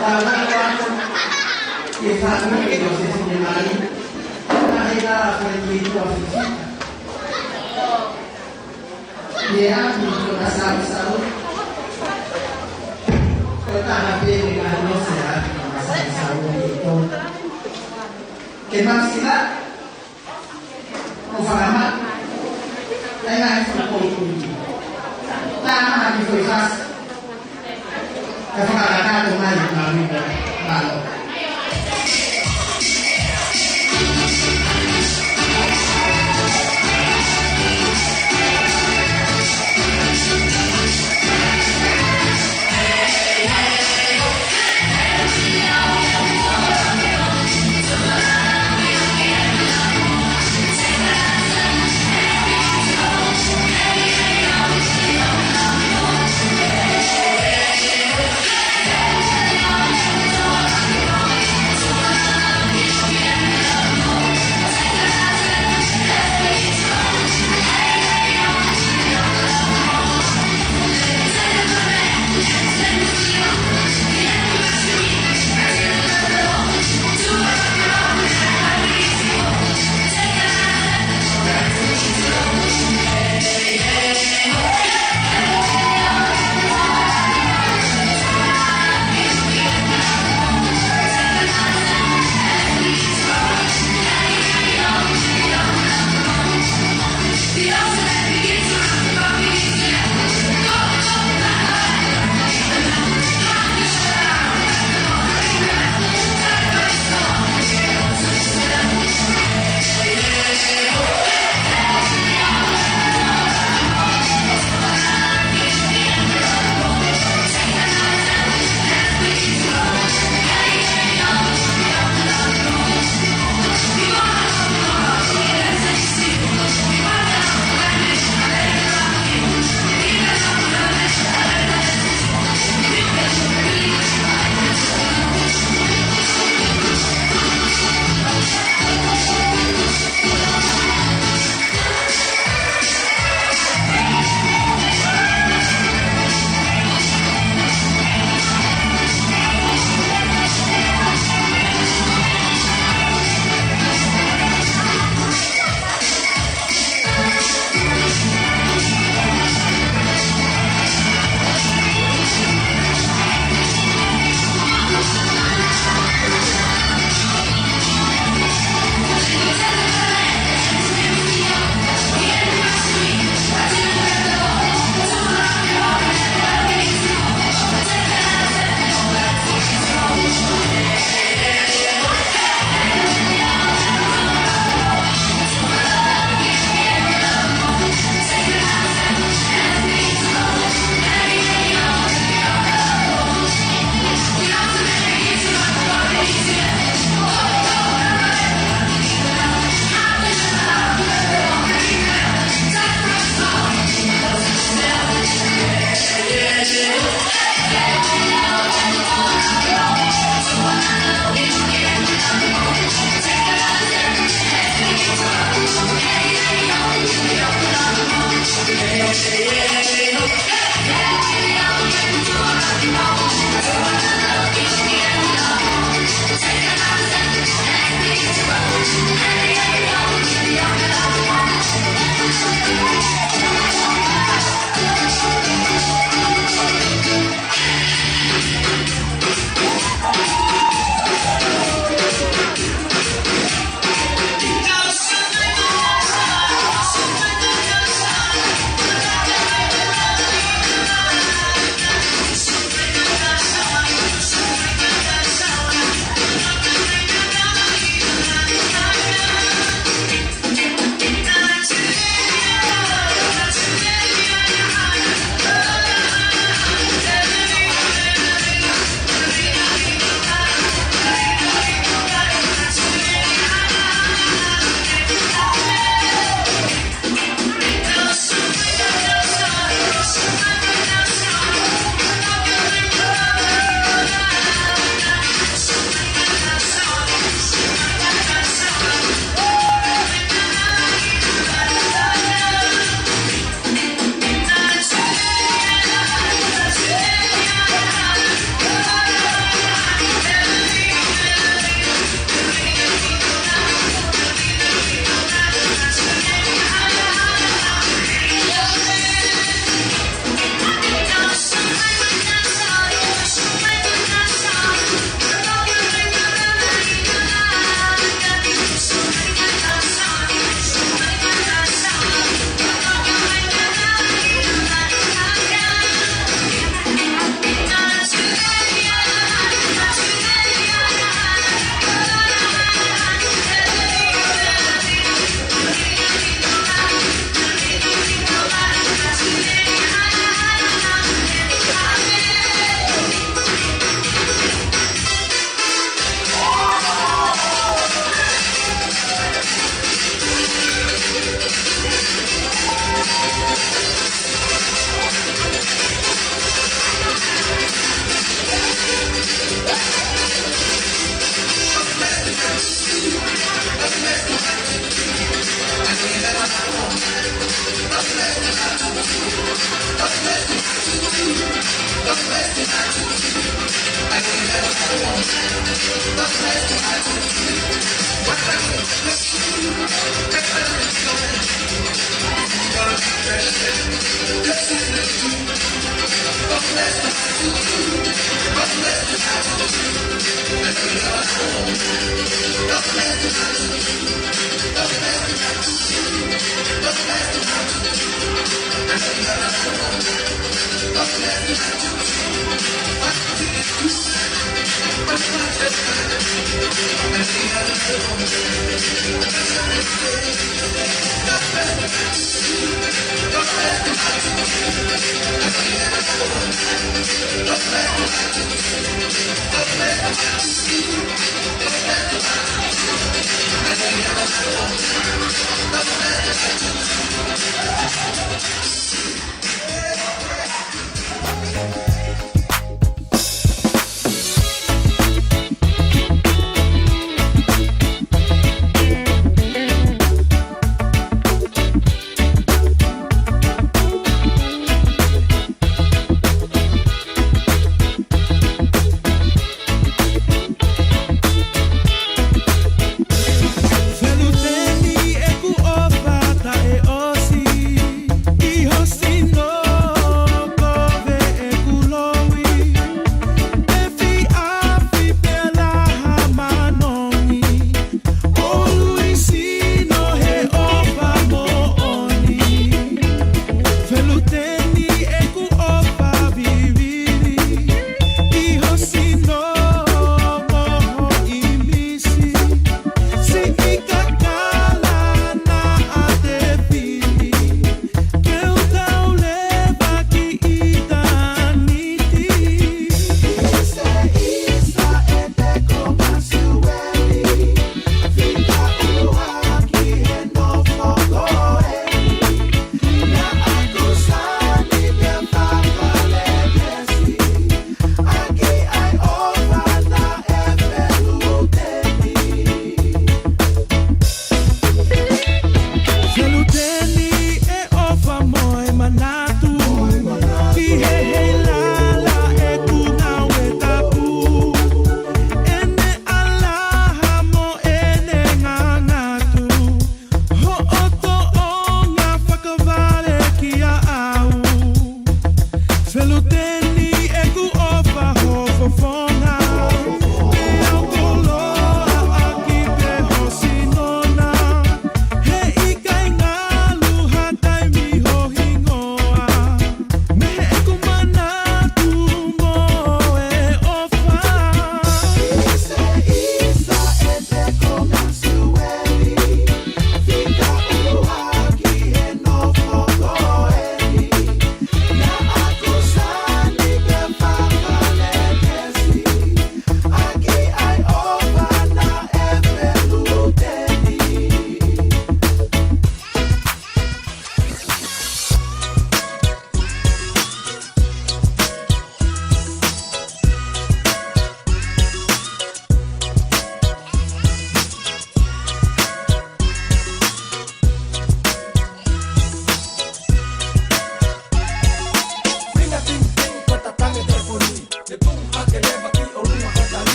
Tau atu ki he fāmili ʻo Siosefa Mele Mali. Naʻe ʻi ai e fāmili ʻi Tonga. Ia, ko e taha pē ʻi he ngaahi ʻosi ʻa e ngaahi ʻosi ʻa e ʻOtua. Ke mau sila, ʻo fakama, ʻa e ngaahi fakapoʻuli. Tama ki foʻi fasi. Ka fakakakato mai ʻa e ngaahi mālō.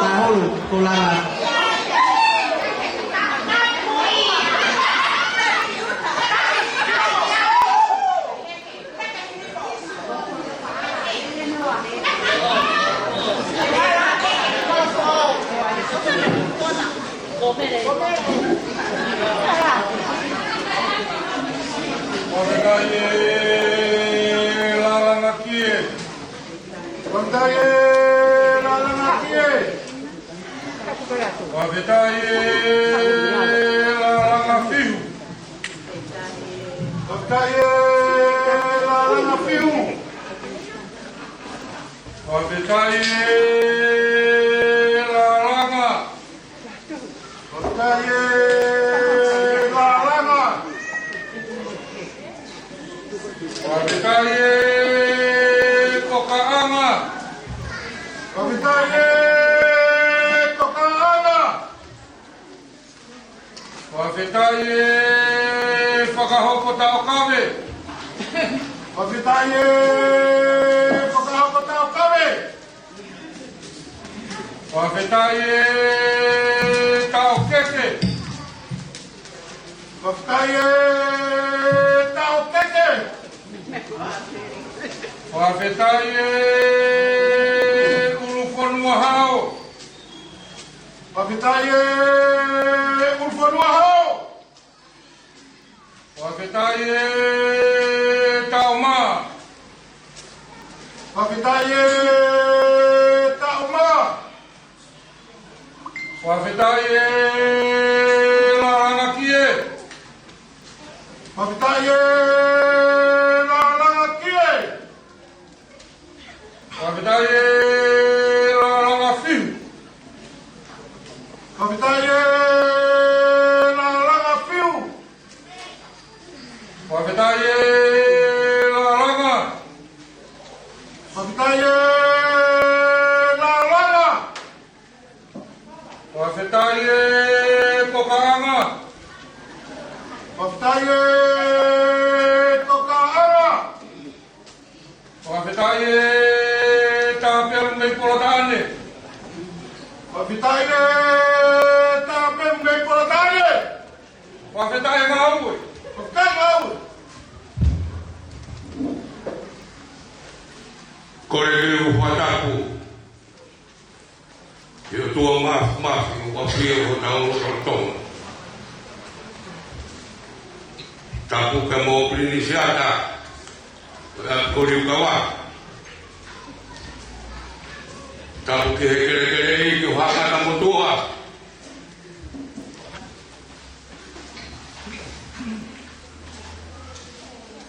Tahulu, Tolanga. Fakafetaʻi e Lalanga kie. Fakafetaʻi e Lalanga kie. Fakafetaʻi e Lalanga fiu. Fakafetaʻi e Lalanga fiu. Fakafetaʻi e Lalanga. Fakafetaʻi e Lalanga. Fakafetaʻi e Tokaʻanga. Fakafetaʻi e Tokaʻanga. Fakafetaʻi e Fakahoko Taʻokave. Fakafetaʻi e Fakahoko Taʻokave. Fakafetaʻi e Taʻokeke. Fakafetaʻi e Taʻokeke. Fakafetaʻi e ʻUlufonua Hao. Fakafetaʻi e ʻUlufonua Hao. Fakafetaʻi e Taʻomā. Fakafetaʻi e Taʻomā. Fakafetaʻi e Lalanga kie. Fakafetaʻi e Lalanga kie. Fakafetaʻi e Lalanga fiu. Fakafetaʻi e Lalanga fiu. Fakafetaʻi e Lalanga. Fakafetaʻi e Lalanga. Fakafetaʻi e Tokaʻanga. Fakafetaʻi e Tokaʻanga. Fakafetaʻi e Tāpelu mei Polataʻane. Fakafetaʻi e Tāpelu mei Polataʻane. Fakafetaʻi e ngāue. Fakafetaʻi e ngāue. Kole ke u fakatapu ki he ʻOtua Māfimafi ʻoku ʻafio ʻi hotau lotolotonga. Tapu ki he Pilinisi ʻa e ʻApiako Liukava. Tapu ki he kelekele ʻi he Haka Motuʻa.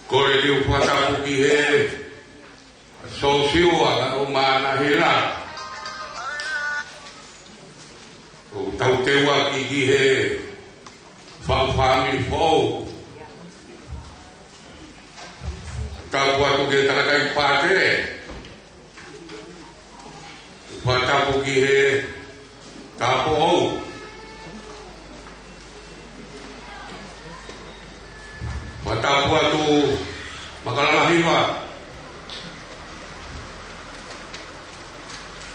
Kole ke u fakatapu ki he Sosiua ʻo Manahila. ʻOku tau teu ʻaki ki he faʻu fāmili foʻou. Tapu atu ki he tangataʻeiki pātele. Fakatapu ki he tāupoʻou. Fakatapu atu Makalanga Hiva.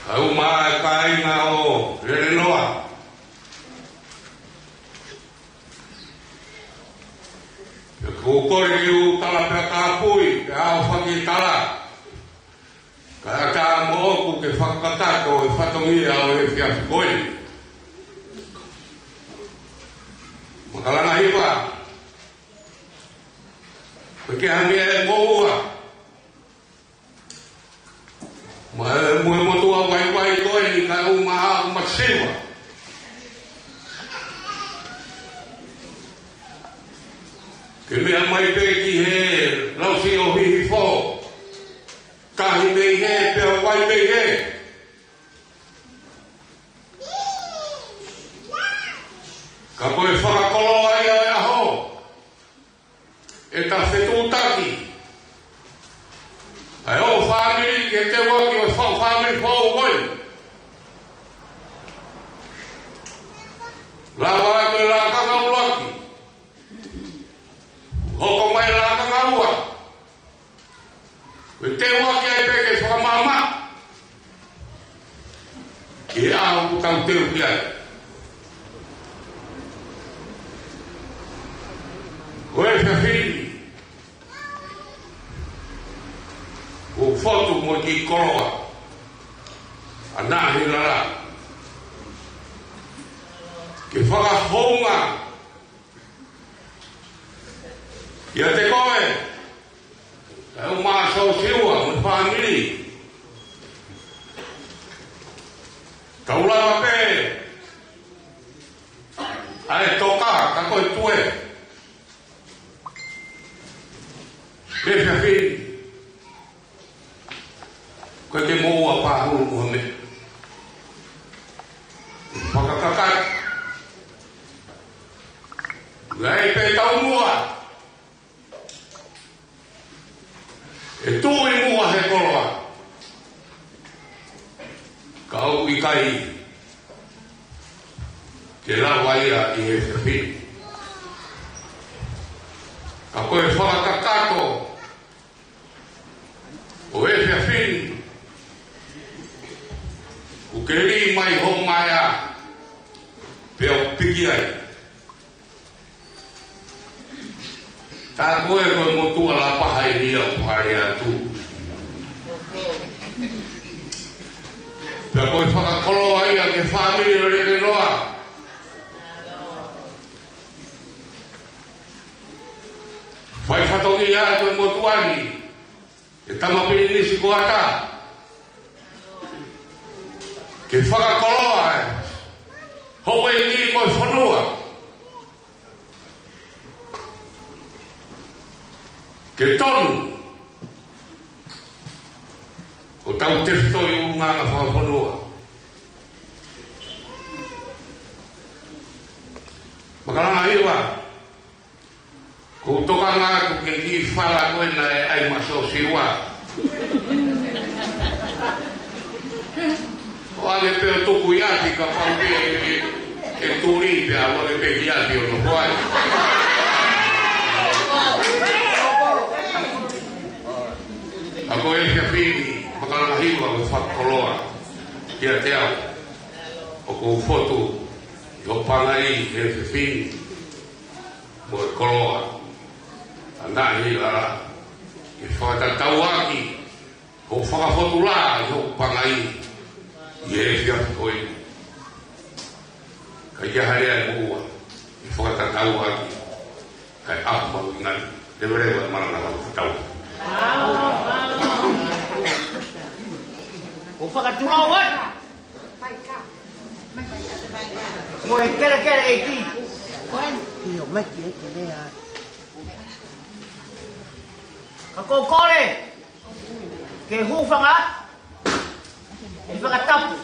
Kae ʻumaʻā e kāinga ʻo Lelenoa. ʻOku ou kole ke u tala pea kāpui, pea ʻohake e tala. Kae ʻatā moʻoku ke fakakakato e fatongia ʻo e efiafi ko eni. Makalanga Hiva, ko e hā e meʻa ʻe moʻua mai mo e motuʻa vaivai ko eni kae ʻumaʻā ʻa Masiva? Ke meʻa mai pē ki he lausiʻi ʻo Hihifo. Tahi mei hē, pea vai mei hē. Ka ko e fakakoloa ia ʻo e ʻaho, ʻeta fetuʻutaki ʻa e ʻū fāmili ke teu ʻaki ʻo e faʻu fāmili foʻou ko ē. Lava atu e lakanga ʻuluaki, hoko mai e lakanga ua. Ko e teu ʻaki ai pē ke fakamaʻamaʻa ki he ʻaho ʻoku tau teu ki ai. Ko e efiafi ni, ʻoku fotu mo e kiʻi koloa ʻa Nahilala ke fakahounga ʻiate koe, kae ʻumaʻā ʻa Sosiua mo e fāmili. Tau lava pē ʻa e toka, ka ko e tue. He efiafi ni, ʻoku ʻikai ke moʻua pāhulu mo ha meʻa. Fakakakato. Lahi pē taumuʻa ʻe tuʻu ʻi muʻa he koloa, ka ʻoku ʻikai ke lava ia ʻi he efiafi ni. Ka ko e fakakakato ʻo e efiafi ni, ʻoku ke lī mai ho maea pea u piki ai. Tā ko ē ko e motuʻa Lapaha eni ia ʻoku fale atu. Pea ko e fakakoloa ia ki he fāmili ʻo Lelenoa. Fai fatongia atu e motuʻa ni, e tama pilinisi ko ʻAta, ke fakakoloa e houʻeiki mo e fonua. Ke tonu ʻo tau tefito ʻi ʻulungaanga fakafonua. Makalanga Hiva, ʻoku ou tokanga atu ki he kiʻi fala ko ē naʻe ʻai maʻa Sosiua. ʻOange pē ʻo tuku ʻi ʻapi kapau ʻe, ʻe, ʻe tuli pea ʻoange pē ki ʻapi ʻo nofo ai. Ka ko e efiafi ni, Makalanga Hiva, ʻoku fakakoloa kiate au ʻoku ou fotu ʻi hoʻo pangai he efiafi ni mo e koloa ʻa Nahilala, ke fakatatau ʻaki hoʻo fakafotu laʻā ʻi hoku pangai ʻi he efiafi ko eni. Ka ʻikai ha lea ʻe moʻua ke fakatatau ʻaki ʻa ʻAho mahuʻinga, leveleva e malanga ʻo e tau. ʻOku fakatulou atu. Mo e kelekele ʻEiki. ʻIo, mai ki he ʻEiki lea. Ka ʻoku ou kole ke u hūfanga atu he fakatapu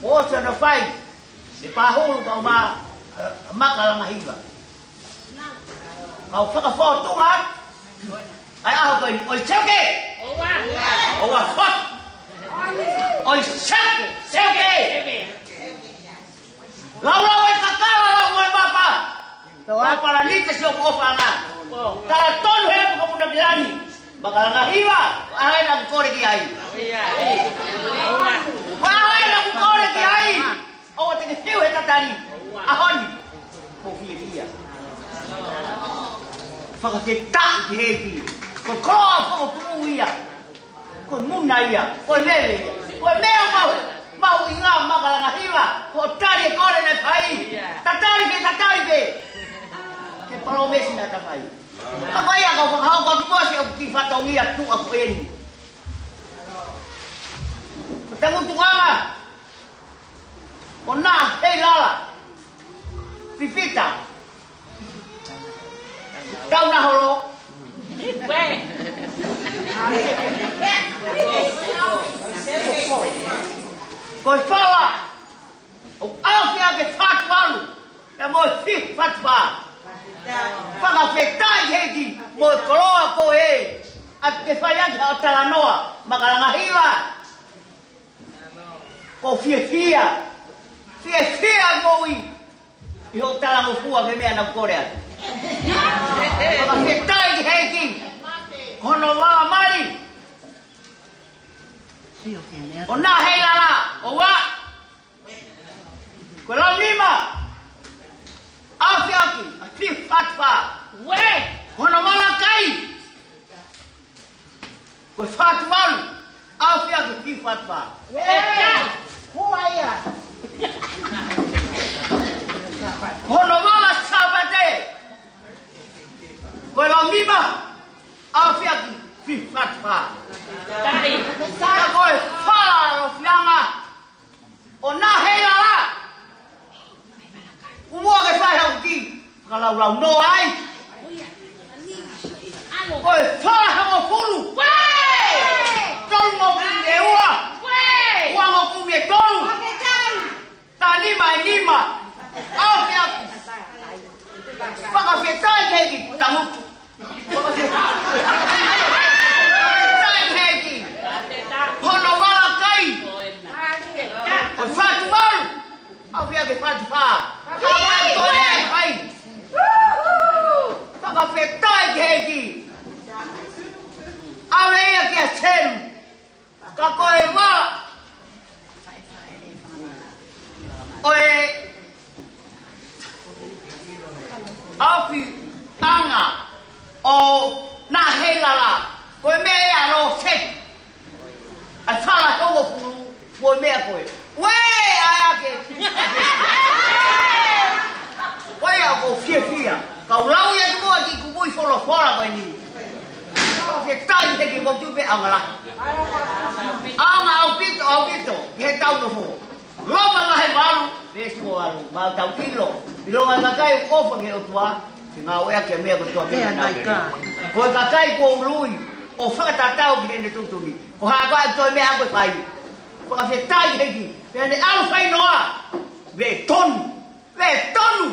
ʻoku ʻosi hono fai ʻe Pahulu kae ʻumaʻā, eh, Maka Langahiva. Kau fakafōtunga atu ʻa e ʻaho ko eni, ʻoi Seuke! ʻOua! ʻOua foki! ʻOi Seuke! Seuke! Laulau e kakala, lau mo e mapa. Tau a palanite si ʻoku ʻofa ʻana. Tala tonu he puka puna pilani. Maka Langahiva, ʻa ē naʻa ku kole ki ai. ʻA ē naʻa ku kole ki ai. ʻOua te ke fiu he tatali. ʻAho ni. Ko fiefia. Fakafetaʻi ki he ʻEiki. Ko e koloa foʻou ia. Ko e muna ia, ko e lele ia, ko e meʻa mahu, mahuʻinga Maka Langahiva, ko e tali e kole naʻe fai. Tatali pē, tatali pē. Ko e palōmesi naʻa ta fai. Ka ko ia kau fakahoko atu muʻa siʻoku kiʻi fatongia tuʻa ko eni. Ko e tangutu ʻanga ʻo Naheilala Fifita Taunaholo. Ko e fala ʻoku ʻaofia ke fatu alu, pea mo e fihi fatu fā. Fakafetaʻi ki he ʻEiki mo e koloa ko ē ʻoku ke fai ʻaki haʻo talanoa, Maka Langahiva. Ko e fiefia, fiefia moʻui ʻi hoʻo talangofua ki he meʻa naʻa ku kole atu. Fakafetaʻi ki he ʻEiki, ko hono vala mali ʻo Naheilala, ʻoua. Ko e lau nima, ʻaofia ʻaki ʻa e fihi fatu fā. Ko hono vala kai, ko e fatu valu, ʻaofia ʻaki fihi fatu fā. Hua ia. Ko hono vala Sāpate, ko e lau nima, ʻaofia ʻaki fihi fatu fā. Ka ko e fala ʻalofianga ʻo Naheilala, ʻoua ke fai haʻo kiʻi fakalaulau noa ai. Ko e fala hongofulu. Tolungofulu mā ua. Uangofulu mā tolu. Taha nima ʻe nima. ʻAofia. Fakafetaʻi ki he ʻEiki, tangutu. Fakafetaʻi ki he ʻEiki. Hono vala kai, ko e fatu valu, ʻaofia ʻaki e fatu fā. ʻAofia ʻaki e fatu fā. Fakafetaʻi ki he ʻEiki. ʻAve ia kia Selu. Ka ko e vala ʻo e ʻaofiʻanga ʻo Naheilala, ko e meʻa ia ʻa Loseti. ʻA e fala hongofulu, ko e meʻa ko ē. Uē, ʻa ē ake. Ko ia ʻoku ou fiefia. Kau lau ia ki muʻa ki he kupuʻi folofola ko eni. Fakafetaʻi ki he ʻEiki, ʻoku ou tui pē ʻaonga lahi. ʻAonga ʻaupito, ʻaupito, ki he tau nofo. Loma vahe valu, veesi uo valu, maʻu tau ʻilo. ʻIlonga e kakai ʻoku ʻofa ki he ʻOtua, ke ngāueʻaki e meʻa kotoa pē naʻa nau pehē. Ko e kakai kuo ului ʻo fakatatau ki heʻene tuʻutuʻuni, ko e hā koā ʻa e toe meʻa ʻoku fai? Fakafetaʻi ki he ʻEiki. Pea ne ʻalu fai noa. Veʻe tonu. Veʻe tonu.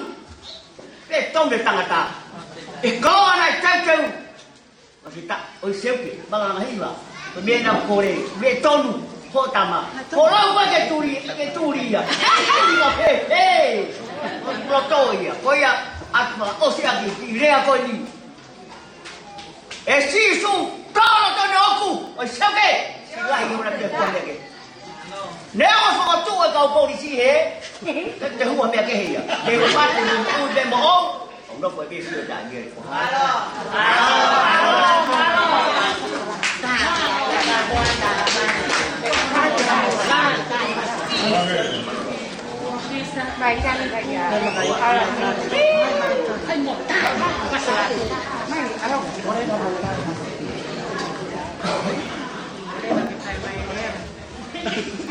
Veʻe tonu e tangata. ʻE kau ana e teuteu. Fakafetaʻi, ʻoi Seuke, Maka Langahiva. Ko e meʻa naʻa ku kole, veʻe tonu, hoʻo tama. Ko e lau ko ē ke tuli, ke tuli ia. Tuli ia pē, ē. Loto ia, ko ia, ʻoku fakaʻosi ʻaki e kiʻi lea ko eni. ʻE Sīsū, tolo tonu ʻoku, ʻoi Seuke. Lahi ʻona te kone ke. Neongo fokotuʻu e kau polisi he, te, te hua meʻa kehe ia. Te hua te hua te moʻou. ʻO nofo e pēsi o taʻi e.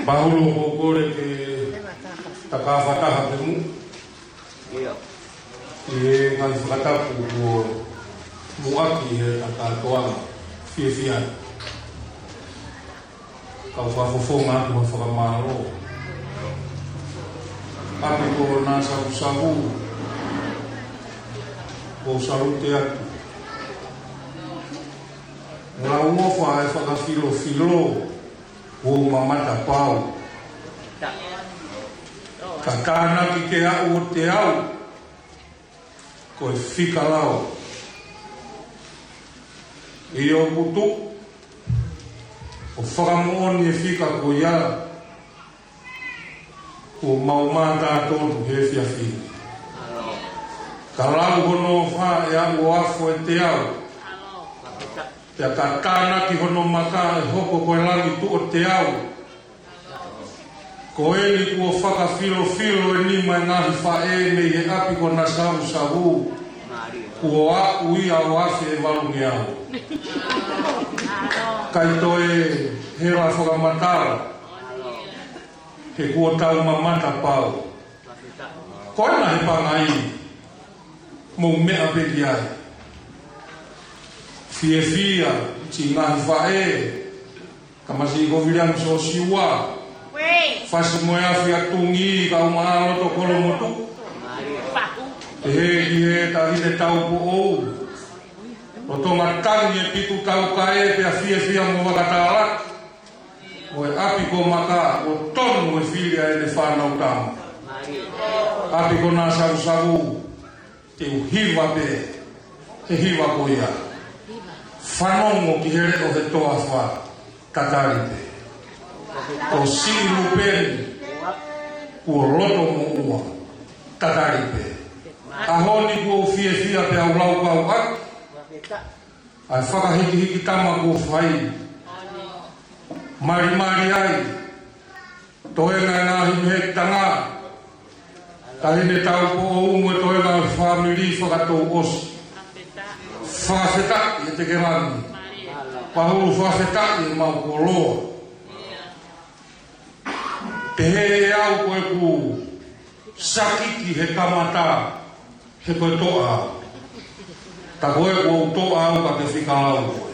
Pahulu, ʻoku ou kole ke ta kau fakataha pē mo ʻi he ngaahi fakatapu kuo muʻaki he ʻataʻatā fiefia. Kau fakafofonga atu ha fakamālō. ʻApi ko Nasavusavu, ʻoku ou salute atu. Lau ʻofa e fakafilofilo, ʻoku ou mamata pau. Ka tānaki ke aʻu ʻo teau, ko e fika lau. ʻI hoku tuʻu ʻo fakamoʻoni e fika ko ia, kuo mau mātā tonu he efiafi ni. Ka lau hono ʻofa e aʻu ʻo afo e teau. Pea ka tānaki hono maka e hoko ko e langi tuʻo teau. Ko eni kuo fakafilofilo e nima e ngaahi faʻē mei he ʻapi ko Nasavusavu, kuo aʻu ia ʻo afe e valungeau. ʻIkai toe hela fakamatala, he kuo tau mamata pau. Ko ena he pangai, mou meʻa pē ki ai. Fiefia, siʻi ngaahi faʻē, kamasiʻi ko Viliami Sosiua, Fasi mo e Afi ʻa Tungi, kau maʻa loto kolo motu. Pehē ki he taʻahine Taupoʻou, lolotonga tangi e Pitu Taukae pea fiefia mo Vakatālaki. Mo e ʻapi ko Maka, ʻoku tonu e fili ʻa ʻene fānau tama. ʻApi ko Nasavusavu, te u hiva pē he hiva ko ia. Fanongo ki he leʻo he toafa, tatali pē. Ko siʻi Lupeni, kuo loto moʻua, tatali pē. ʻAho ni kuo u fiefia pea u laukau ʻaki ʻa e fakahikihiki tama kuo fai. Malimali ai, toenga e ngaahi mehekitanga, taʻahine Taupoʻou mo e toenga e fāmili fakatouʻosi. Fakafetaʻi e Tekelangi. Pahulu, fakafetaʻi e mau koloa. Pehē ʻe au ko ʻeku sakiki he kamata, he ko e toʻa. Ta ko ē kuo u toʻa au ka ke fika lau koe.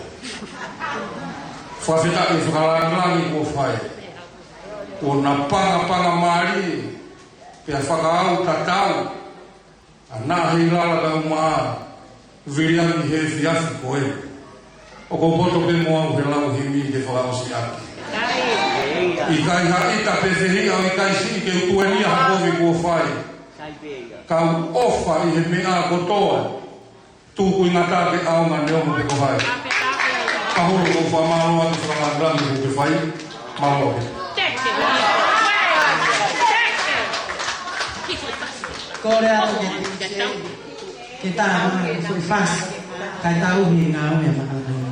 Fakafetaʻi e fakalāngilangi kuo fai. Kuo napangapanga mālie, pea fakaʻau tatau. ʻA Naheilala kau maʻa Viliami he efiafi ko ē. ʻOku ou poto pē mo au he lau himi ke fakaʻosi ʻaki. ʻIkai ha ʻita pe fehiʻa ʻo ʻikai siʻi ke u tuenia ha kovi kuo fai. Ka u ʻofa ʻi he meʻa kotoa. Tuku ʻi ngata ke ʻaonga neongo pe ko hai. Pahulu, ʻoku ou fakamālō atu fakalāngilangi kuo ke fai. Mālō. Kole atu ke, ke tā mai e foʻi fasi, kae tauhi e ngāue ʻa e makalakala.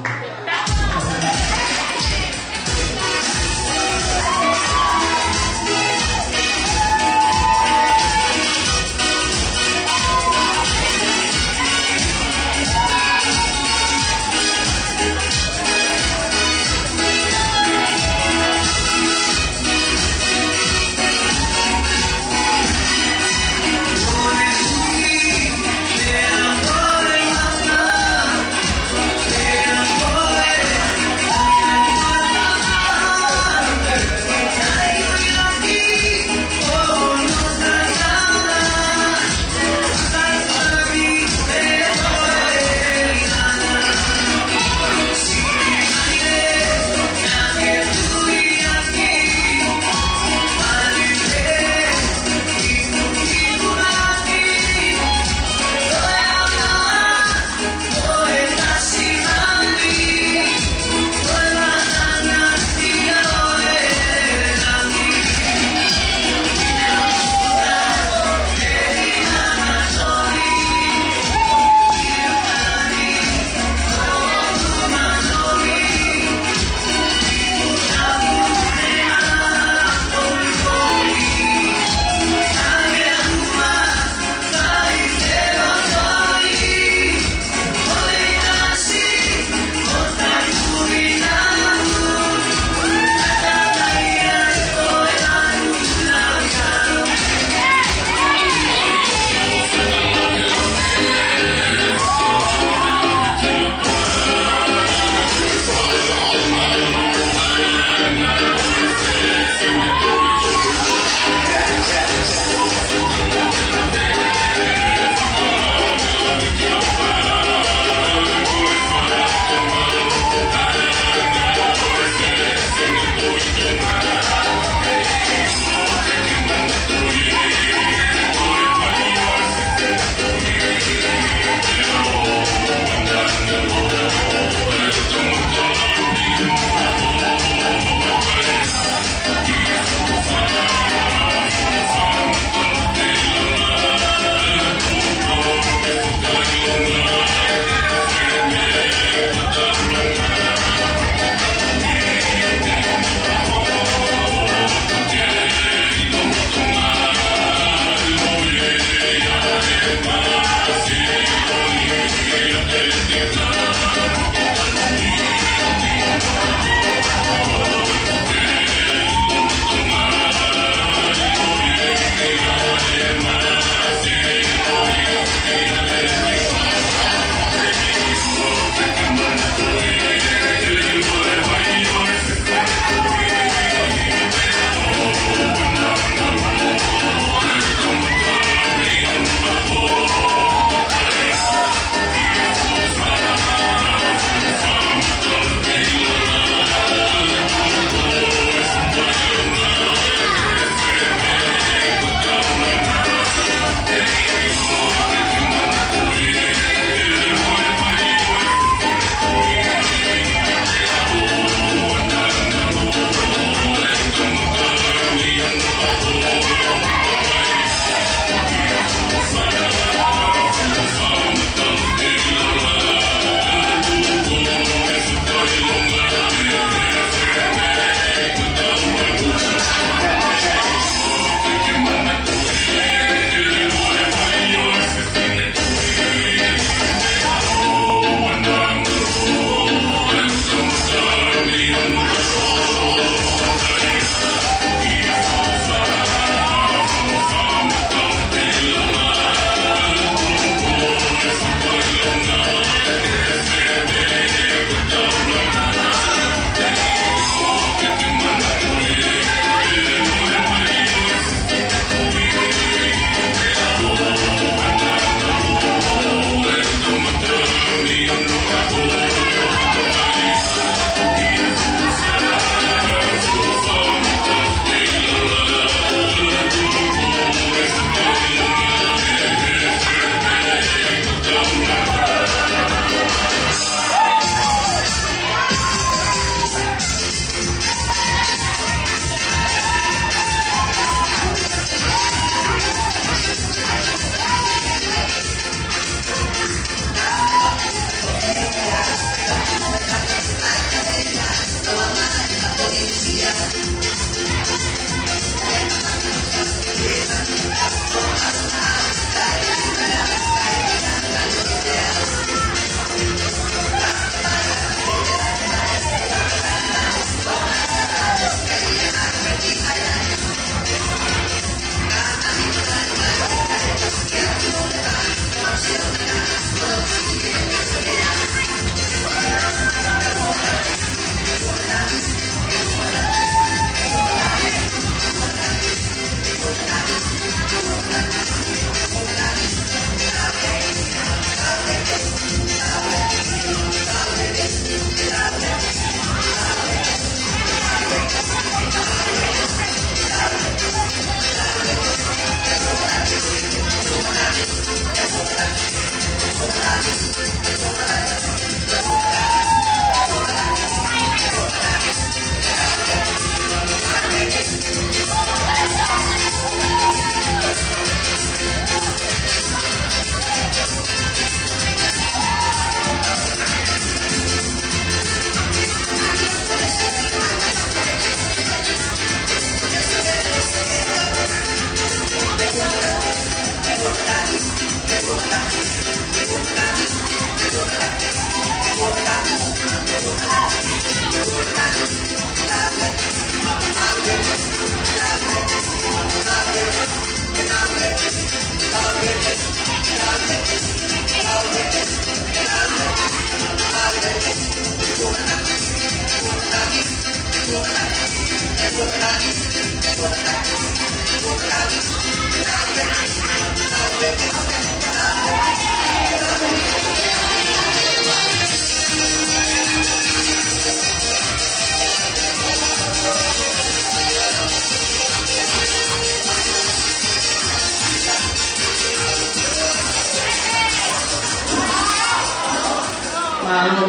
Mālō,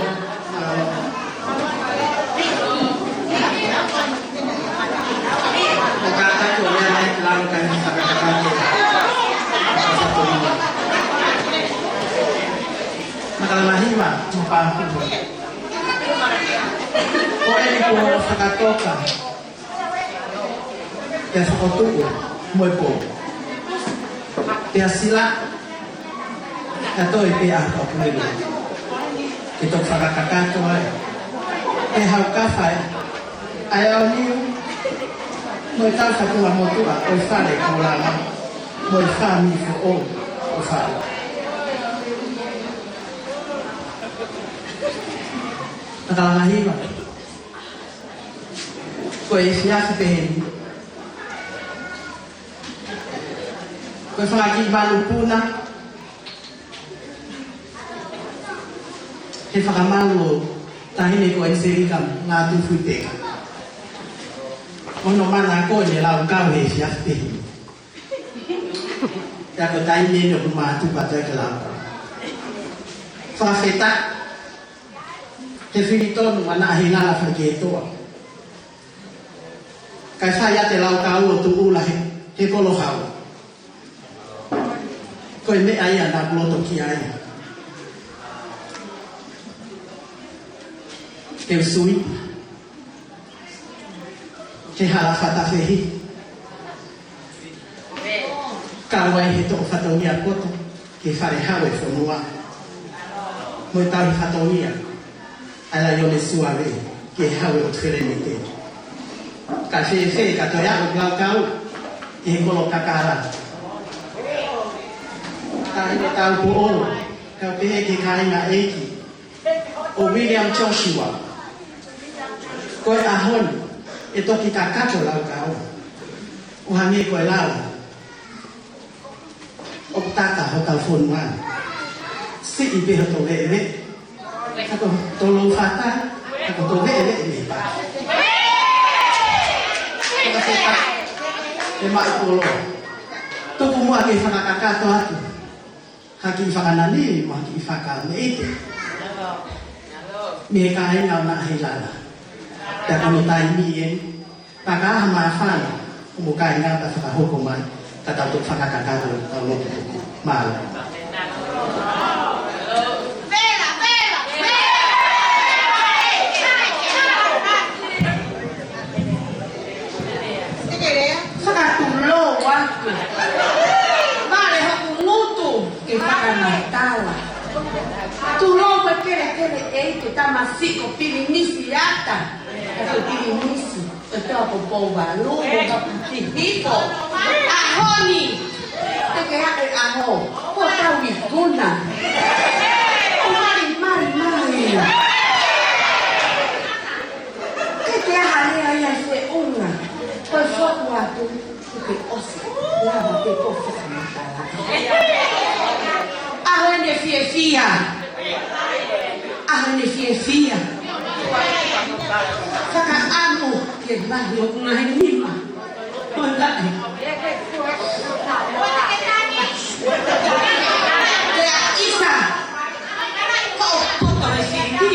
mālō. ʻOku kātaki ʻo lea mai ki lalo kae fakakakato. Nakalamahiva mo Pāpua. Ko eni kuo fakatoka pea fokotuʻu mo e pō. Pea sila, ka toe pē ʻa Pāpua. Ke toki fakakakato ai. He hau kafa ē. ʻA e ʻaoniu, mo e tau fatunga motuʻa, ʻo e fale ko langa, mo e fāmili foʻou ʻo fale. Nakalamahiva. Ko e efiafi pehē ni. Ko e fanga kiʻi malu puna. He fakamalu ʻo Taʻahine ko Eniselika Ngātufuipeka. Ono mana ko ʻene lau kau he efiafi pehē ni. Pea ko e taimi eni ʻoku mātuʻa atu ai ke lau kau. Fakafetaʻi. He fili tonu ʻa Naʻahilala Falekeetoa. Kae fai ʻa e lau kau ʻo tuʻula he, he kolo hau. Ko e meʻa ia naʻa ku loto ki ai. Ke usui. He hala fatafehi. Kau ai he toʻo fatongia koto, ki he fale hau ʻo e fonua. Mo e tauhi fatongia, ʻa e Laione Suave, ki he hau ʻo e ʻOtu Felenite. Ka fēfē, ka toe aʻu ʻo lau kau, ki he kolo kakala. Taʻahine Taupoʻou, kau pehē ki he kāinga ʻeiki, ʻo William Joshua. Ko e ʻaho ni, ʻe toki kakato lau kau. ʻO hangē ko e lala. ʻOku tata hotau fonua ni. Siʻi pē hoto veʻeveʻe. Ka ko hoto lou fata, ka ko hoto veʻeveʻe mei pā. Ka ko hoto fata, ʻe maʻu koloa. Tuku muʻa ke fakakakato atu. Ha kiʻi fakanani, mo ha kiʻi fakameʻite. Mei he kāinga ʻo Naʻahilala. Pea ko hono taimi eni. Pea ka ʻi ai ha māfana, ʻoku mo kāinga ta fakahoko mai, ka tau toki fakakakato, tau lotu tuku. Mālō. Fakatulou atu. Vale hoku ngutu ke fakamatala. Tulou ko e kelekele ʻeiki, tamasiʻi ko Pilinisi ʻAta. Ka ko Pilinisi. ʻE tau ko Pouvalu, mo Papatihifo. ʻAho ni, te ke aʻu e ʻaho, ko tau ikuna. Ko mali, mali, mali. Ke te aha lea ia se unga. Ko e fotu atu, ke te ʻosi. Lava te ko fakamatala. ʻAho eni fiefia. ʻAho eni fiefia. Fakaʻamu ke lahi hoku ngaahi nima. Ko e lahi. Ke ʻisa. Ko e poto he siki.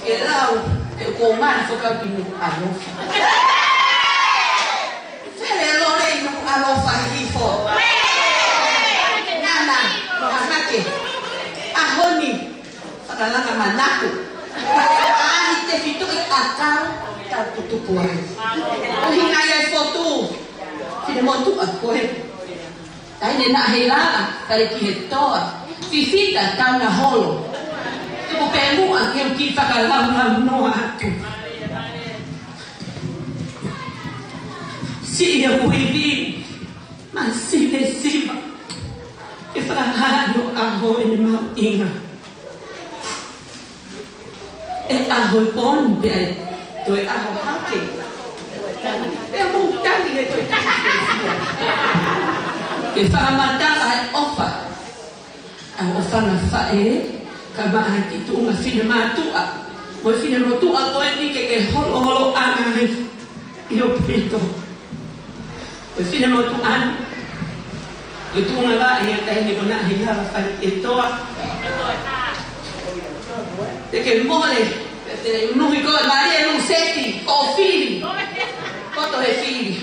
Ke lau, ke ko mani fokau ki Nukuʻalofa. Fele lole ʻi Nukuʻalofa hifo. Nana, mo Hanake. ʻAho ni, fakalanga manaku. ʻAhi tefitoʻi ʻakau, tau tutupu ai. ʻUhinga ia e fotu. Finemotuʻa ko ē. Taʻahine Naʻahilala, Falekihetoa. Fifita Taunaholo. Tuku pē muʻa ke u kiʻi fakalaulaunoa atu. Siʻi hoku ivi, Masivesiva, ke fakahā ʻi ho ʻaho ʻene mahuʻinga. ʻE ʻaho ʻi pō ni pea ʻe toe ʻaho hake. Pea mou tangi he toe tangi. Ke fakamatala e ʻofa. ʻA e ʻofa ʻa e faʻē, kae ʻumaʻā e kiʻi tuʻunga finemātuʻa, mo e finemotuʻa ko eni ke ke holoholoʻanga ai ʻi ʻaupito. Ko e finemotuʻa ni, ko e tuʻunga vaʻe ʻa Taʻahine ko Naʻahilala Falekihetoa. Te ke mole, te unuhi koe, mālie e lūseti, ko e fili. Koto he fili.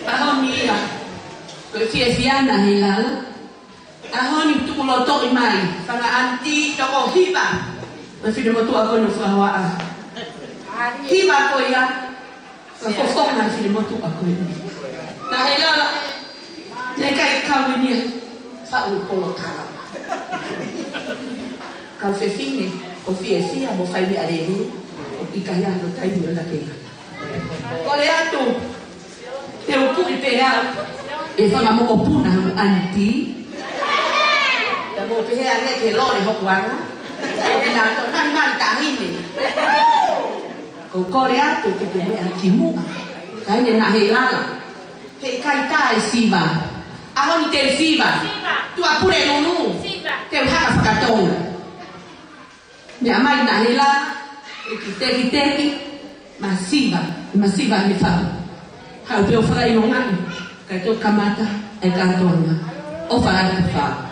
ʻAho ni ia, ko e fiefia Nahela. ʻAho ni tuku lotoʻi mai, fanga ʻaniti, toko hiva. Mo e finemotuʻa ko eni ʻoku fakahoaʻa. Hiva ko ia, ka fofonga e finemotuʻa ko eni. Nahela, naʻe ʻikai kau eni ia, faʻu polo kala. Kau fefine, ʻoku fiefia mo fai meʻa lelei, ʻoku ʻikai ha taimi ʻoku na ke ngata. Kole atu, te u puʻi pē au, ʻe fanga mokopuna hoku ʻaniti. Te mou pehē ange ke lole hoku anga. ʻE na to nani mani tahine. Ko e kole atu ke te meʻa ki muʻa. Taʻahine Nahela. He ʻikai tā e siva. ʻAho ni te u siva. Tuʻapule Nunu. Te u hanga fakatonga. Meʻa mai Nahela, ʻe ki teki teki, masiva, masiva ni fau. Haʻu pē ʻo fakaʻilongaʻi, kae toki kamata e kātoanga. ʻOfa atu fau.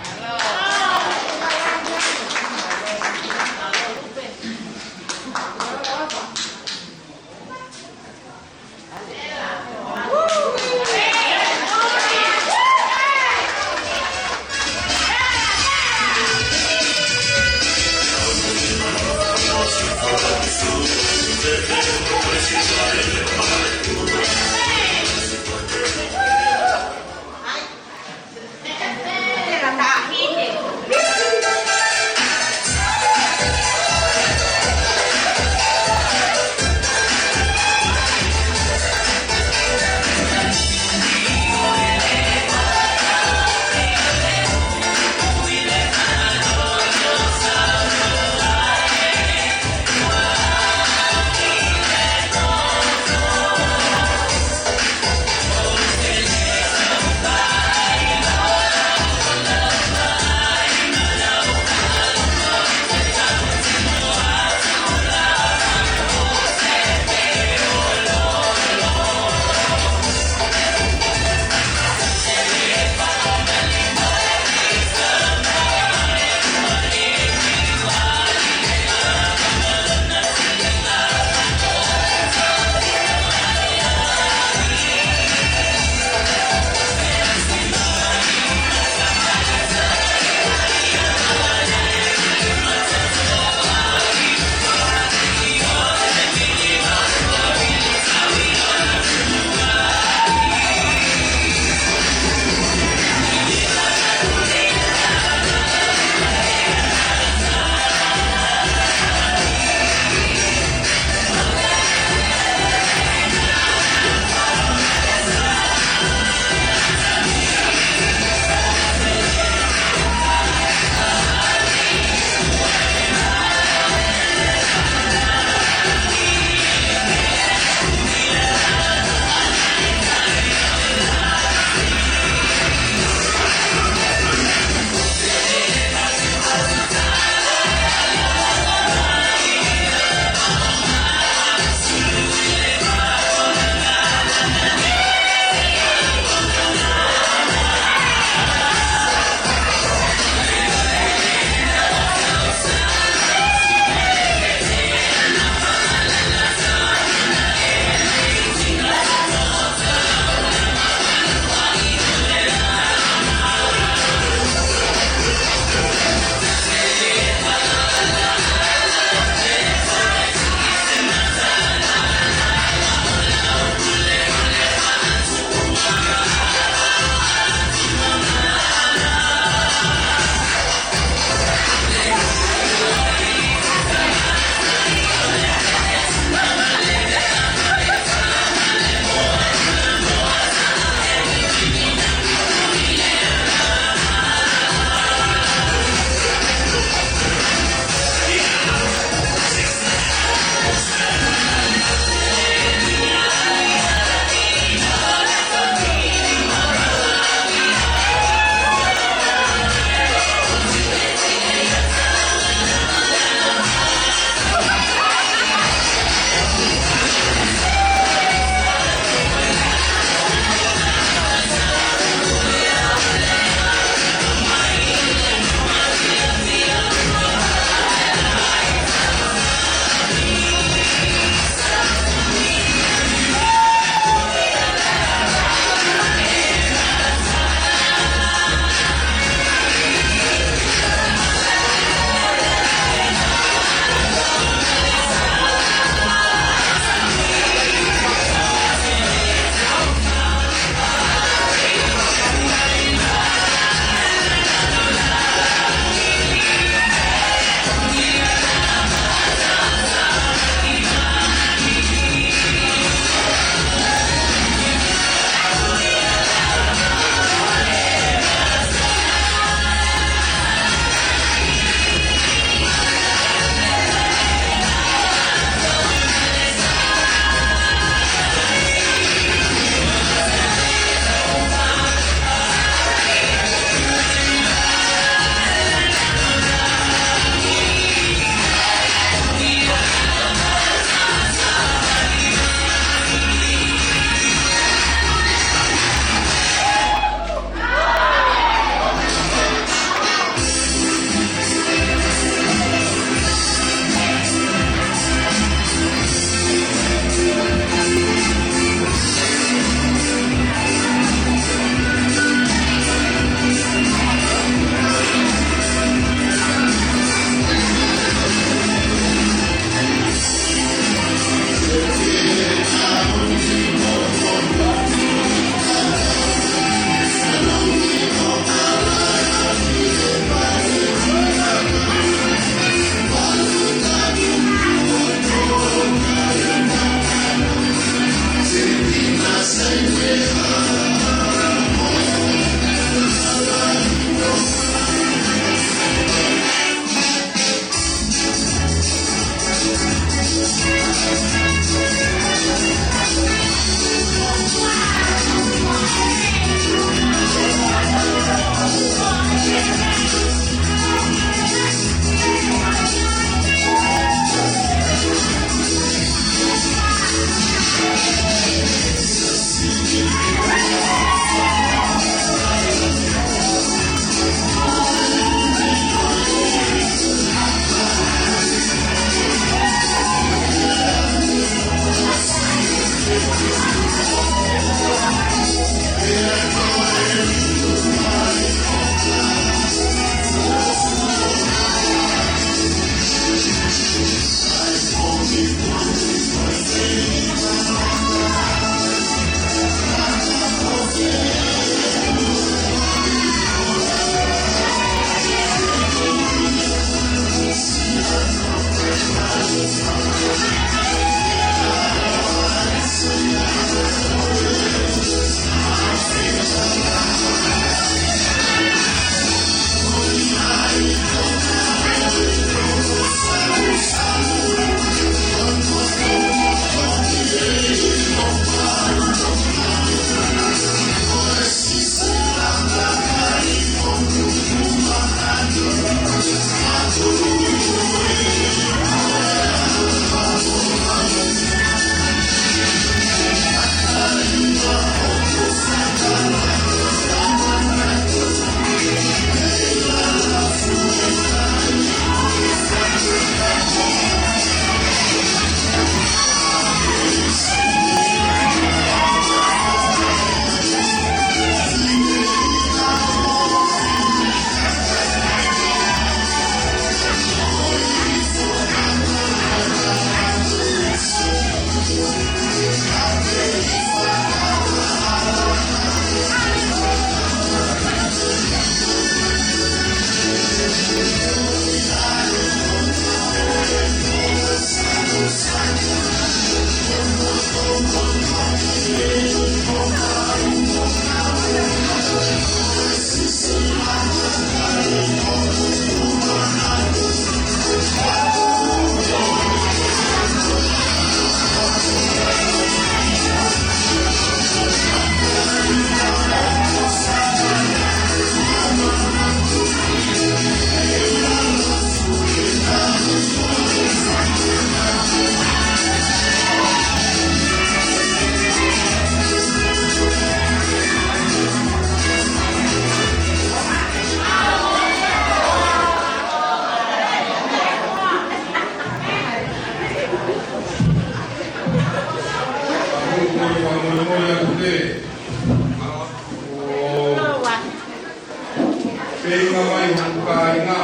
Kāinga,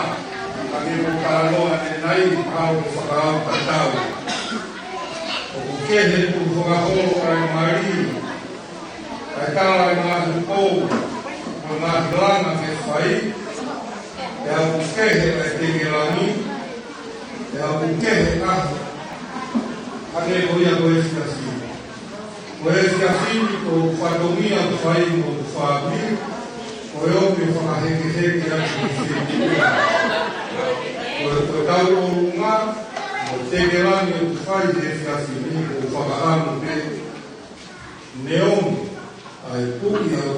hangē ko e talanoa ʻanenai, ʻa e fakaʻau tatau. ʻOku kehe ʻa e fakaholo ʻa e mali, ʻa e tala ʻa e ngaahi pou, mo e ngaahi langa ke fai, pea ʻoku kehe ʻa e teke langi, pea ʻoku kehe ʻa e, hangē ko ia ko e siasi. Ko e siasi ni ko e fatongia ʻoku fai mo e fāmili, ko e ope fakahekeheke atu ki he siasi. Ko e, ko e tauʻolunga mo e teke langi ʻoku fai he siasi ni ko e fakaʻamu pē neongo ʻa e puʻi ʻa e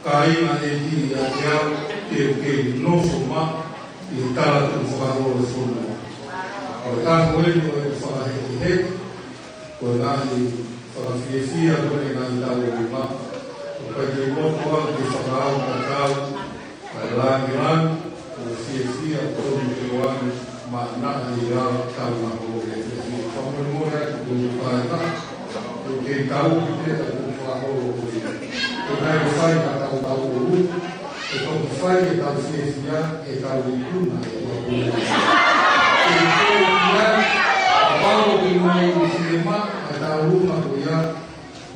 kāinga ʻe niʻihi ʻiate au ke u kei nofo maʻu ʻi he talatukufakaholo ʻo e fonua. Ko e taha ko eni ʻo e fakahekeheke, ko e ngaahi fakafiefia ko eni ngaahi tauʻolunga. ʻOku ʻikai ke u loto au ke fakaʻau tatau ʻa e langilangi, ʻo fiefia ʻo tonu ke ʻoange maʻanaʻa ʻi he ʻaho tau na holo ke fiefia. Fakamolemole atu ki he kāinga, ʻoku kei tau ki he tautukufakaholo ko ia. ʻOku ʻikai ke fai ha tau tauʻolunga, ʻe toki fai ʻetau fiefia, ʻetau ikuna, ʻetau ikuna. ʻE tau ia, ʻa valo ke mai ʻi he ma, ʻa e tauʻolunga ko ia,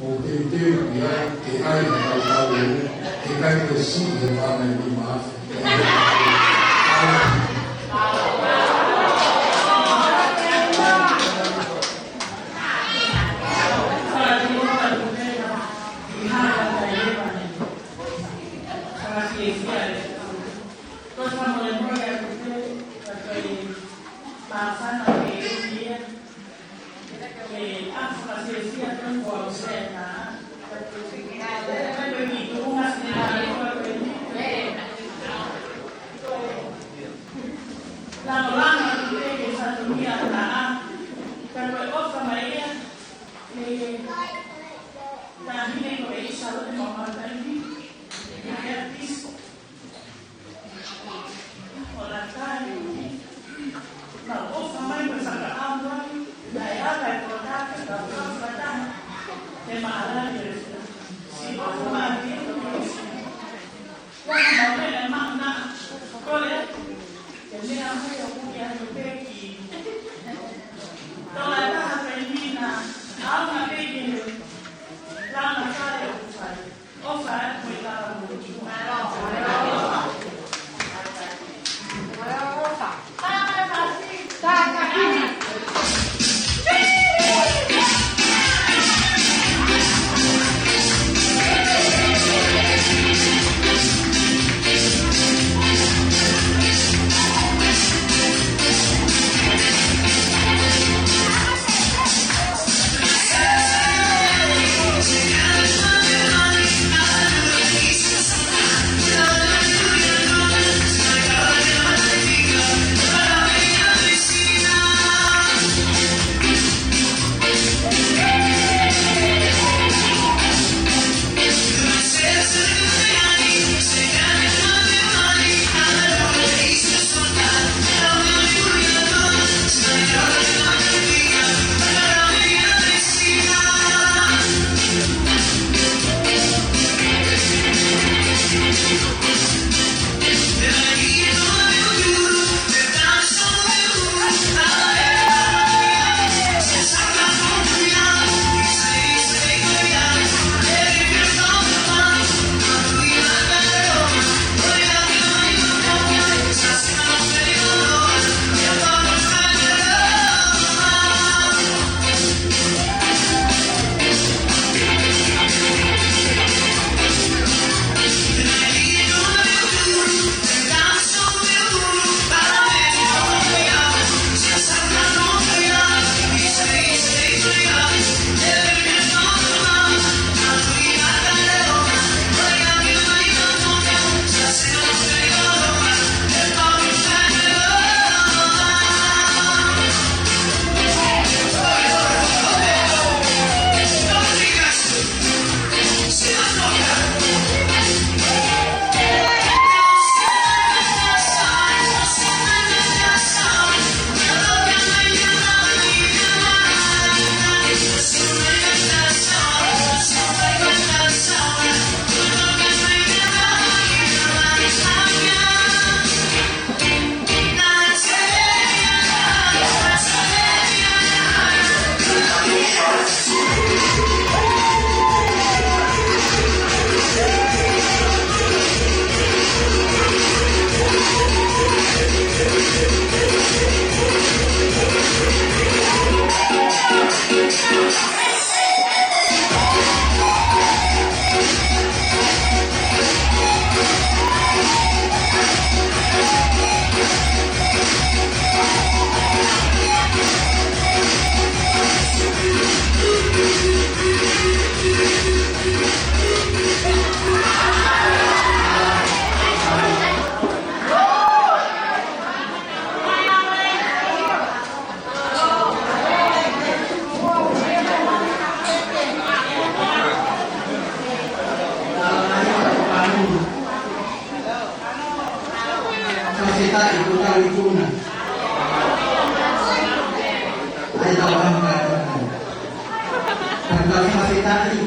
ʻo teuteu ki ai, ke ʻai ʻa e tau tauʻolunga, ʻe ʻikai ke siʻi he vana ʻe nima afe. Fakafetaʻi ko e tau ikuna. ʻAi tau ʻamu kātoa. Tau tau fakafetaʻi.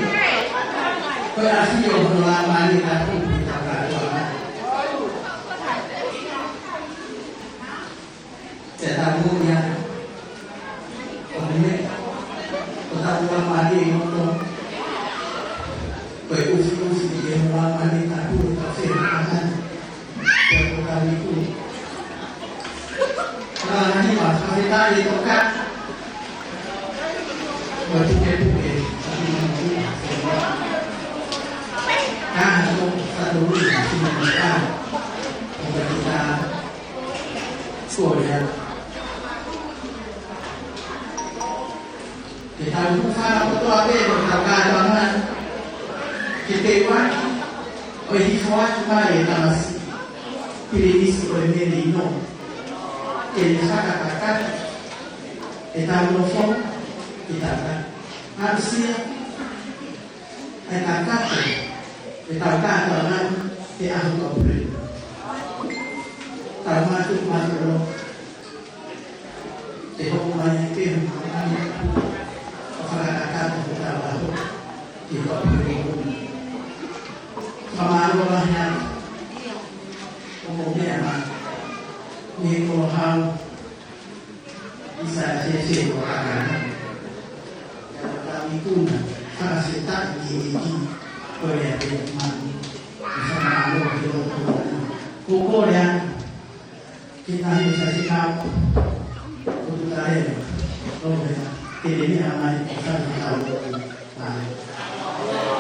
Ko e ʻafio hono Laumālie Tapu ʻi he tau kātoa. Te tau moʻui ai. Ko e meʻa, ko e tau Laumālie ʻi loto. Ko e ʻufiʻufi ʻi he Laumālie Tapu ʻi he tau fēfē kātaki. Ko e tau iku. Ka lahi ma fakafetaʻi e toka. Ko e pukepuke. Ka ko e tau iku. Ko e kita. Ko ia. Ke tau hūfanga kotoa pē mo tau kātoanga. Ke teuaki ʻo e hifo atu mai e tamasiʻi pilinisi ʻo e melino. Ke ne fakakakato e tau nofo, ke tau ka. Aʻusia. ʻE kakato, ʻe tau kātoanga, ʻe ahu ka pule. Tau mātuʻu mātuʻu lo. Te hoko mai ke hoko mai. ʻO fakakakato ko tau ahu. Ke tau pule. Fakamālō lahi atu. ʻO mo meʻa ma. Mei ko hau. ʻIsa e fēfē ʻo e kākā. Ia ʻo tau ikuna, fakafetaʻi ki he ʻEiki, ko e lea pē manu, ʻi fakamālō ki he ʻOtua. Ko e lea, ke tahi ʻo e faifekau, ko Tutaleva, ʻo e, ke ne meʻa mai, ʻo faifekau, ʻo e, ʻa e.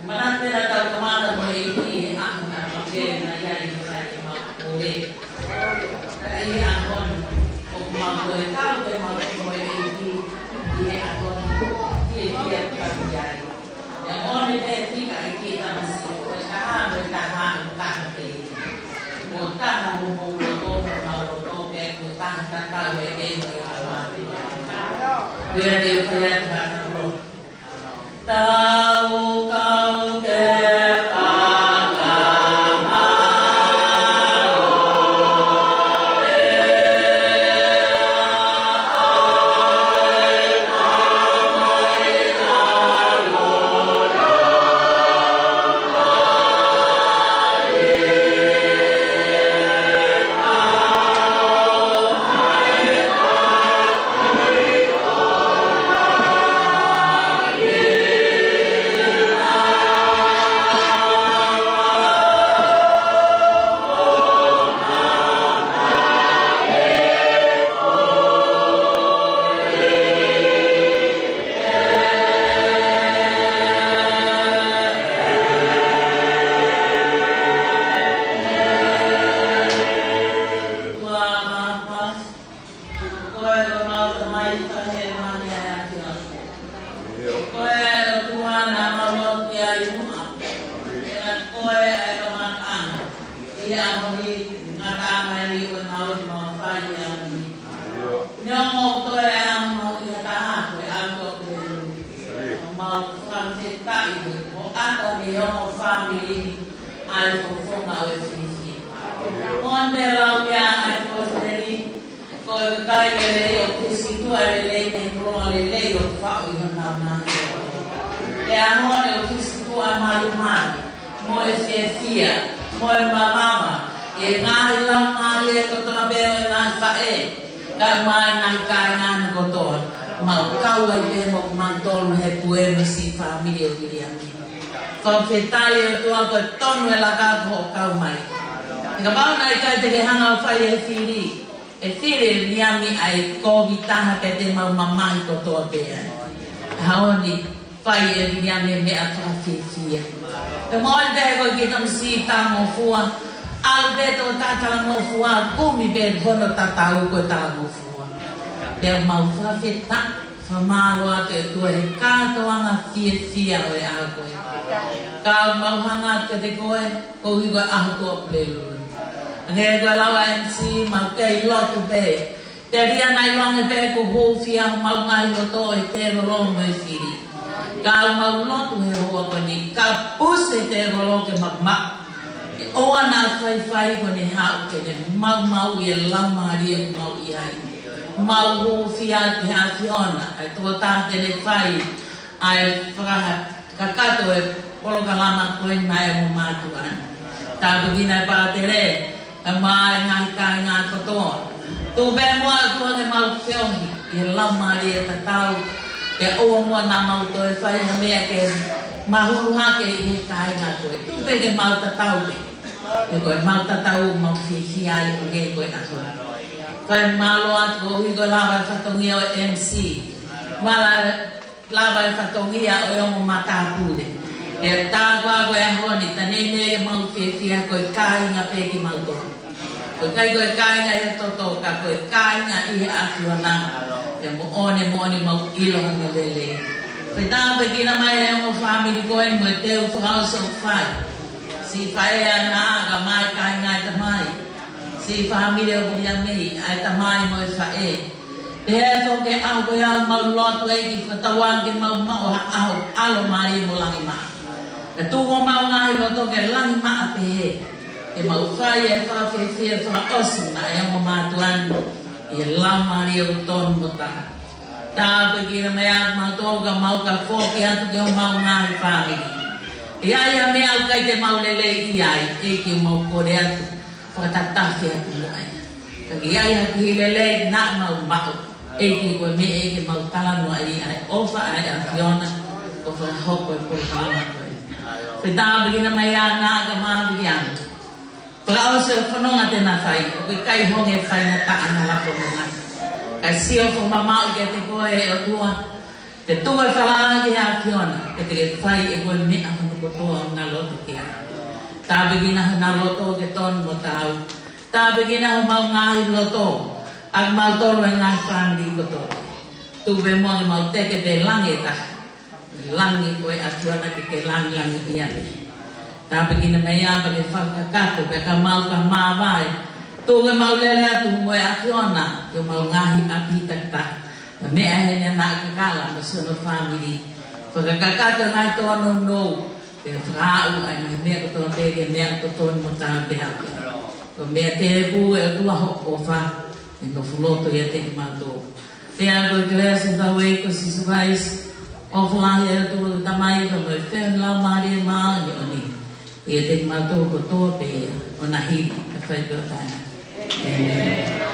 Manatu pē naʻa tau kamata mo e ʻEiki he ʻaho naʻa tau kei ʻi ai ʻi he fale ʻi Maʻuʻole. Ka ʻi he ʻaho ni, ʻoku mau toe kau pē mo e ʻEiki ʻi he ʻaho ni, ʻi he fia kau ai. ʻIa mole pē fika ʻEiki tamasiʻi, ko e taha mo e taha ʻoku taha pē. Ko e taha mo homou loto, mo homau loto pē, ko e taha tatau ʻEiki mo e ʻAlo. Pea te u fai atu ha Tau kau ke Ko koe ʻoku mau tamaiki ʻi he mani ʻa e ʻAfiona. Ko koe ʻa e ʻOtua naʻa mau lotu ki ai muʻa. Pea ko koe ʻa e kamataʻanga. ʻI he ʻaho ni, ngataʻanga ʻi ʻo mau ʻi mau fai ʻi he ʻaho ni. Neongo ʻoku toe ʻi ai ʻa mau ʻi ha taha, ko e ʻalu ʻo te ʻo mau fakafetaʻi koe. ʻO ʻata mei he ongo fāmili ni, ʻa e fofonga ʻo e fiefia. Mo ʻene lau ia ʻa e kosipeli, ko e kakai lelei ʻo Kalaisi ʻoku lelei, ʻene koloa lelei ʻoku faʻu ʻi honau ngaahi ʻaho. Pea ʻa e ʻaho ni ʻo Kalaisi ʻa e malumalu, mo e fiefia, mo e malava, ʻi he ngaahi laumālie kotoa pē ʻo e ngaahi faʻē, kae ʻumaʻā e ngaahi kāinga ni kotoa, mau kau ai pē mo kimautolu he puemu siʻi fāmili ʻo Viliami. Fakafetaʻi ʻOtua ko e tonu e laka ko hoʻo kau mai. He kapau naʻe ʻikai te ke hanga ʻo fai e fili, ʻe fili ʻe Viliami ʻa e kovi taha pea te mau mamahi kotoa pē ai. ʻAho ni, fai ʻe Viliami e meʻa fakafiefia. Pea mo e pehē ko e kiʻi tamasiʻi talangofua, ʻalu pē tō talangofua, kumi pē hono tatau ko e talangofua. Pea mau fakafetaʻi, fakamālō atu ʻOtua he kātoanga fiefia ʻo e ʻaho ko ē. Ka mau hanga atu kiate koe, koeʻuhi ko e ʻaho ko Pulelulu. Hangē ko e lau ʻa e M C, mau kei lotu pē. Telia naʻe ʻiloange pē kuo hūfia homau ngaahi loto ʻe he tēvolo mo e fili. Ka mau lotu he houa ko eni, kapusi e tēvolo ke mamaʻo. ʻOua naʻa faifai kuo ne haʻu ke ne maumauʻi e laumālie ʻoku mau ʻi ai. Mau hūfia ki he ʻAfiona, ʻa e tokotaha te ne fai ʻa e fakakakato e polokalama ko eni maʻa e ongo mātuʻa ni. Tāpuekina e pātele, kae ʻumaʻā e ngaahi kāinga kotoa. Tuku pē muʻa ʻOtua ke mau feohi ʻi he laumālie tatau, ke ʻoua muʻa naʻa mau toe fai ha meʻa ke mahulu hake ʻi he kāinga ko ē. Tuku pē ke mau tatau pē. He ko e mau tatau mau fiefia ai ko e, ko e ʻAfiona. Fakamālō atu koeʻuhi ko e lava e fatongia ʻo e M C. Vala lava e fatongia ʻo e ongo matāpule. Pea tā koā ko e ʻaho ni, tā neʻineʻi ʻemau fiefia ko e kāinga pē kimautolu. Ko e ʻikai ko e kāinga ʻi he toto, ka ko e kāinga ʻi he ʻAfiona. Pea moʻoni, moʻoni mau ʻilo hono lelei. Pea tāpuekina mai e ongo fāmili ko eni mo e teu fakaʻosi ʻoku fai. Siʻi faʻē ʻa e ʻaʻake mai kāinga e tamai. Siʻi fāmili ʻo Viliami, ʻa e tamai mo e faʻē. Pea toki ʻaho ko ia mau lotu ʻEiki fakatauange ke mau maʻu ha ʻaho ʻalomālie mo langimaʻa. Ka tuku homau ngaahi loto ke langimaʻa pehē. Ke mau fai e fakafiefia fakaʻosi maʻa e ongo mātuʻa ni ʻi he laumālie ʻoku tonu mo taha. Tāpuekina mai ʻa kimautolu ka mau ka foki atu ki homau ngaahi fāmili. ʻI ai ha meʻa ʻoku ʻikai te mau lelei ʻi ai, ʻEiki mau kole atu. Fakatatafi atu muʻa ia. Ka ʻi ai ha kiʻi lelei naʻa mau maʻu. ʻEiki ko e meʻa ʻEiki mau talanoaʻi ʻa e ʻofa ʻa e ʻAfiona. Ko e fakahoko e polokalama ko ē. Pea tāpuekina mai ʻa e ʻaʻake mai Viliami. Fakaʻosi e fononga te na fai. ʻOku ʻikai honge faingataʻa na lapo mo na. Kae sio fakamamaʻu kiate koe ʻOtua. Ke tuku e falala ki he ʻAfiona, ke te ke fai ʻe koe meʻa hono kotoa ʻoku na lotu ki ai. Tāpuekina hona loto ke tonu mo taau. Tāpuekina homau ngaahi loto, ʻa kimautolu e ngaahi fāmili kotoa. Tuku pē muʻa ke mau teke pē langi ʻe taha. Langi ʻo e ʻAfiona ke ke langilangiʻia pē. Tāpuekina mai ʻa e fakakakato, pea ka mau ka māvae. Tuku ke mau lele atu mo e ʻAfiona, ke mau ngaahi ʻapi takitaha. Ka meʻa heni ʻa e ʻaʻake kala mo siʻono fāmili. Fakakakato e ngaahi tōnounou. Pea fakaaʻu ʻa e ngaahi meʻa kotoa pē ke meʻa totonu mo taau pē ʻAfiona. Ko e meʻa tēpū ʻe ʻOtua hoʻo ʻofa. ʻE nofo loto ʻiate kimautolu. Pea ko e kelesi ʻa hotau ʻEiki ko Sīsū Kalaisi. ʻOfa lahi ʻa e ʻOtua ko e Tamai pea mo e feohi ʻa e Laumālie Māʻoniʻoni. ʻIate kimautolu kotoa pē ia, ʻo na hili, kae fai pē ʻo taʻengata. ʻĒmeni.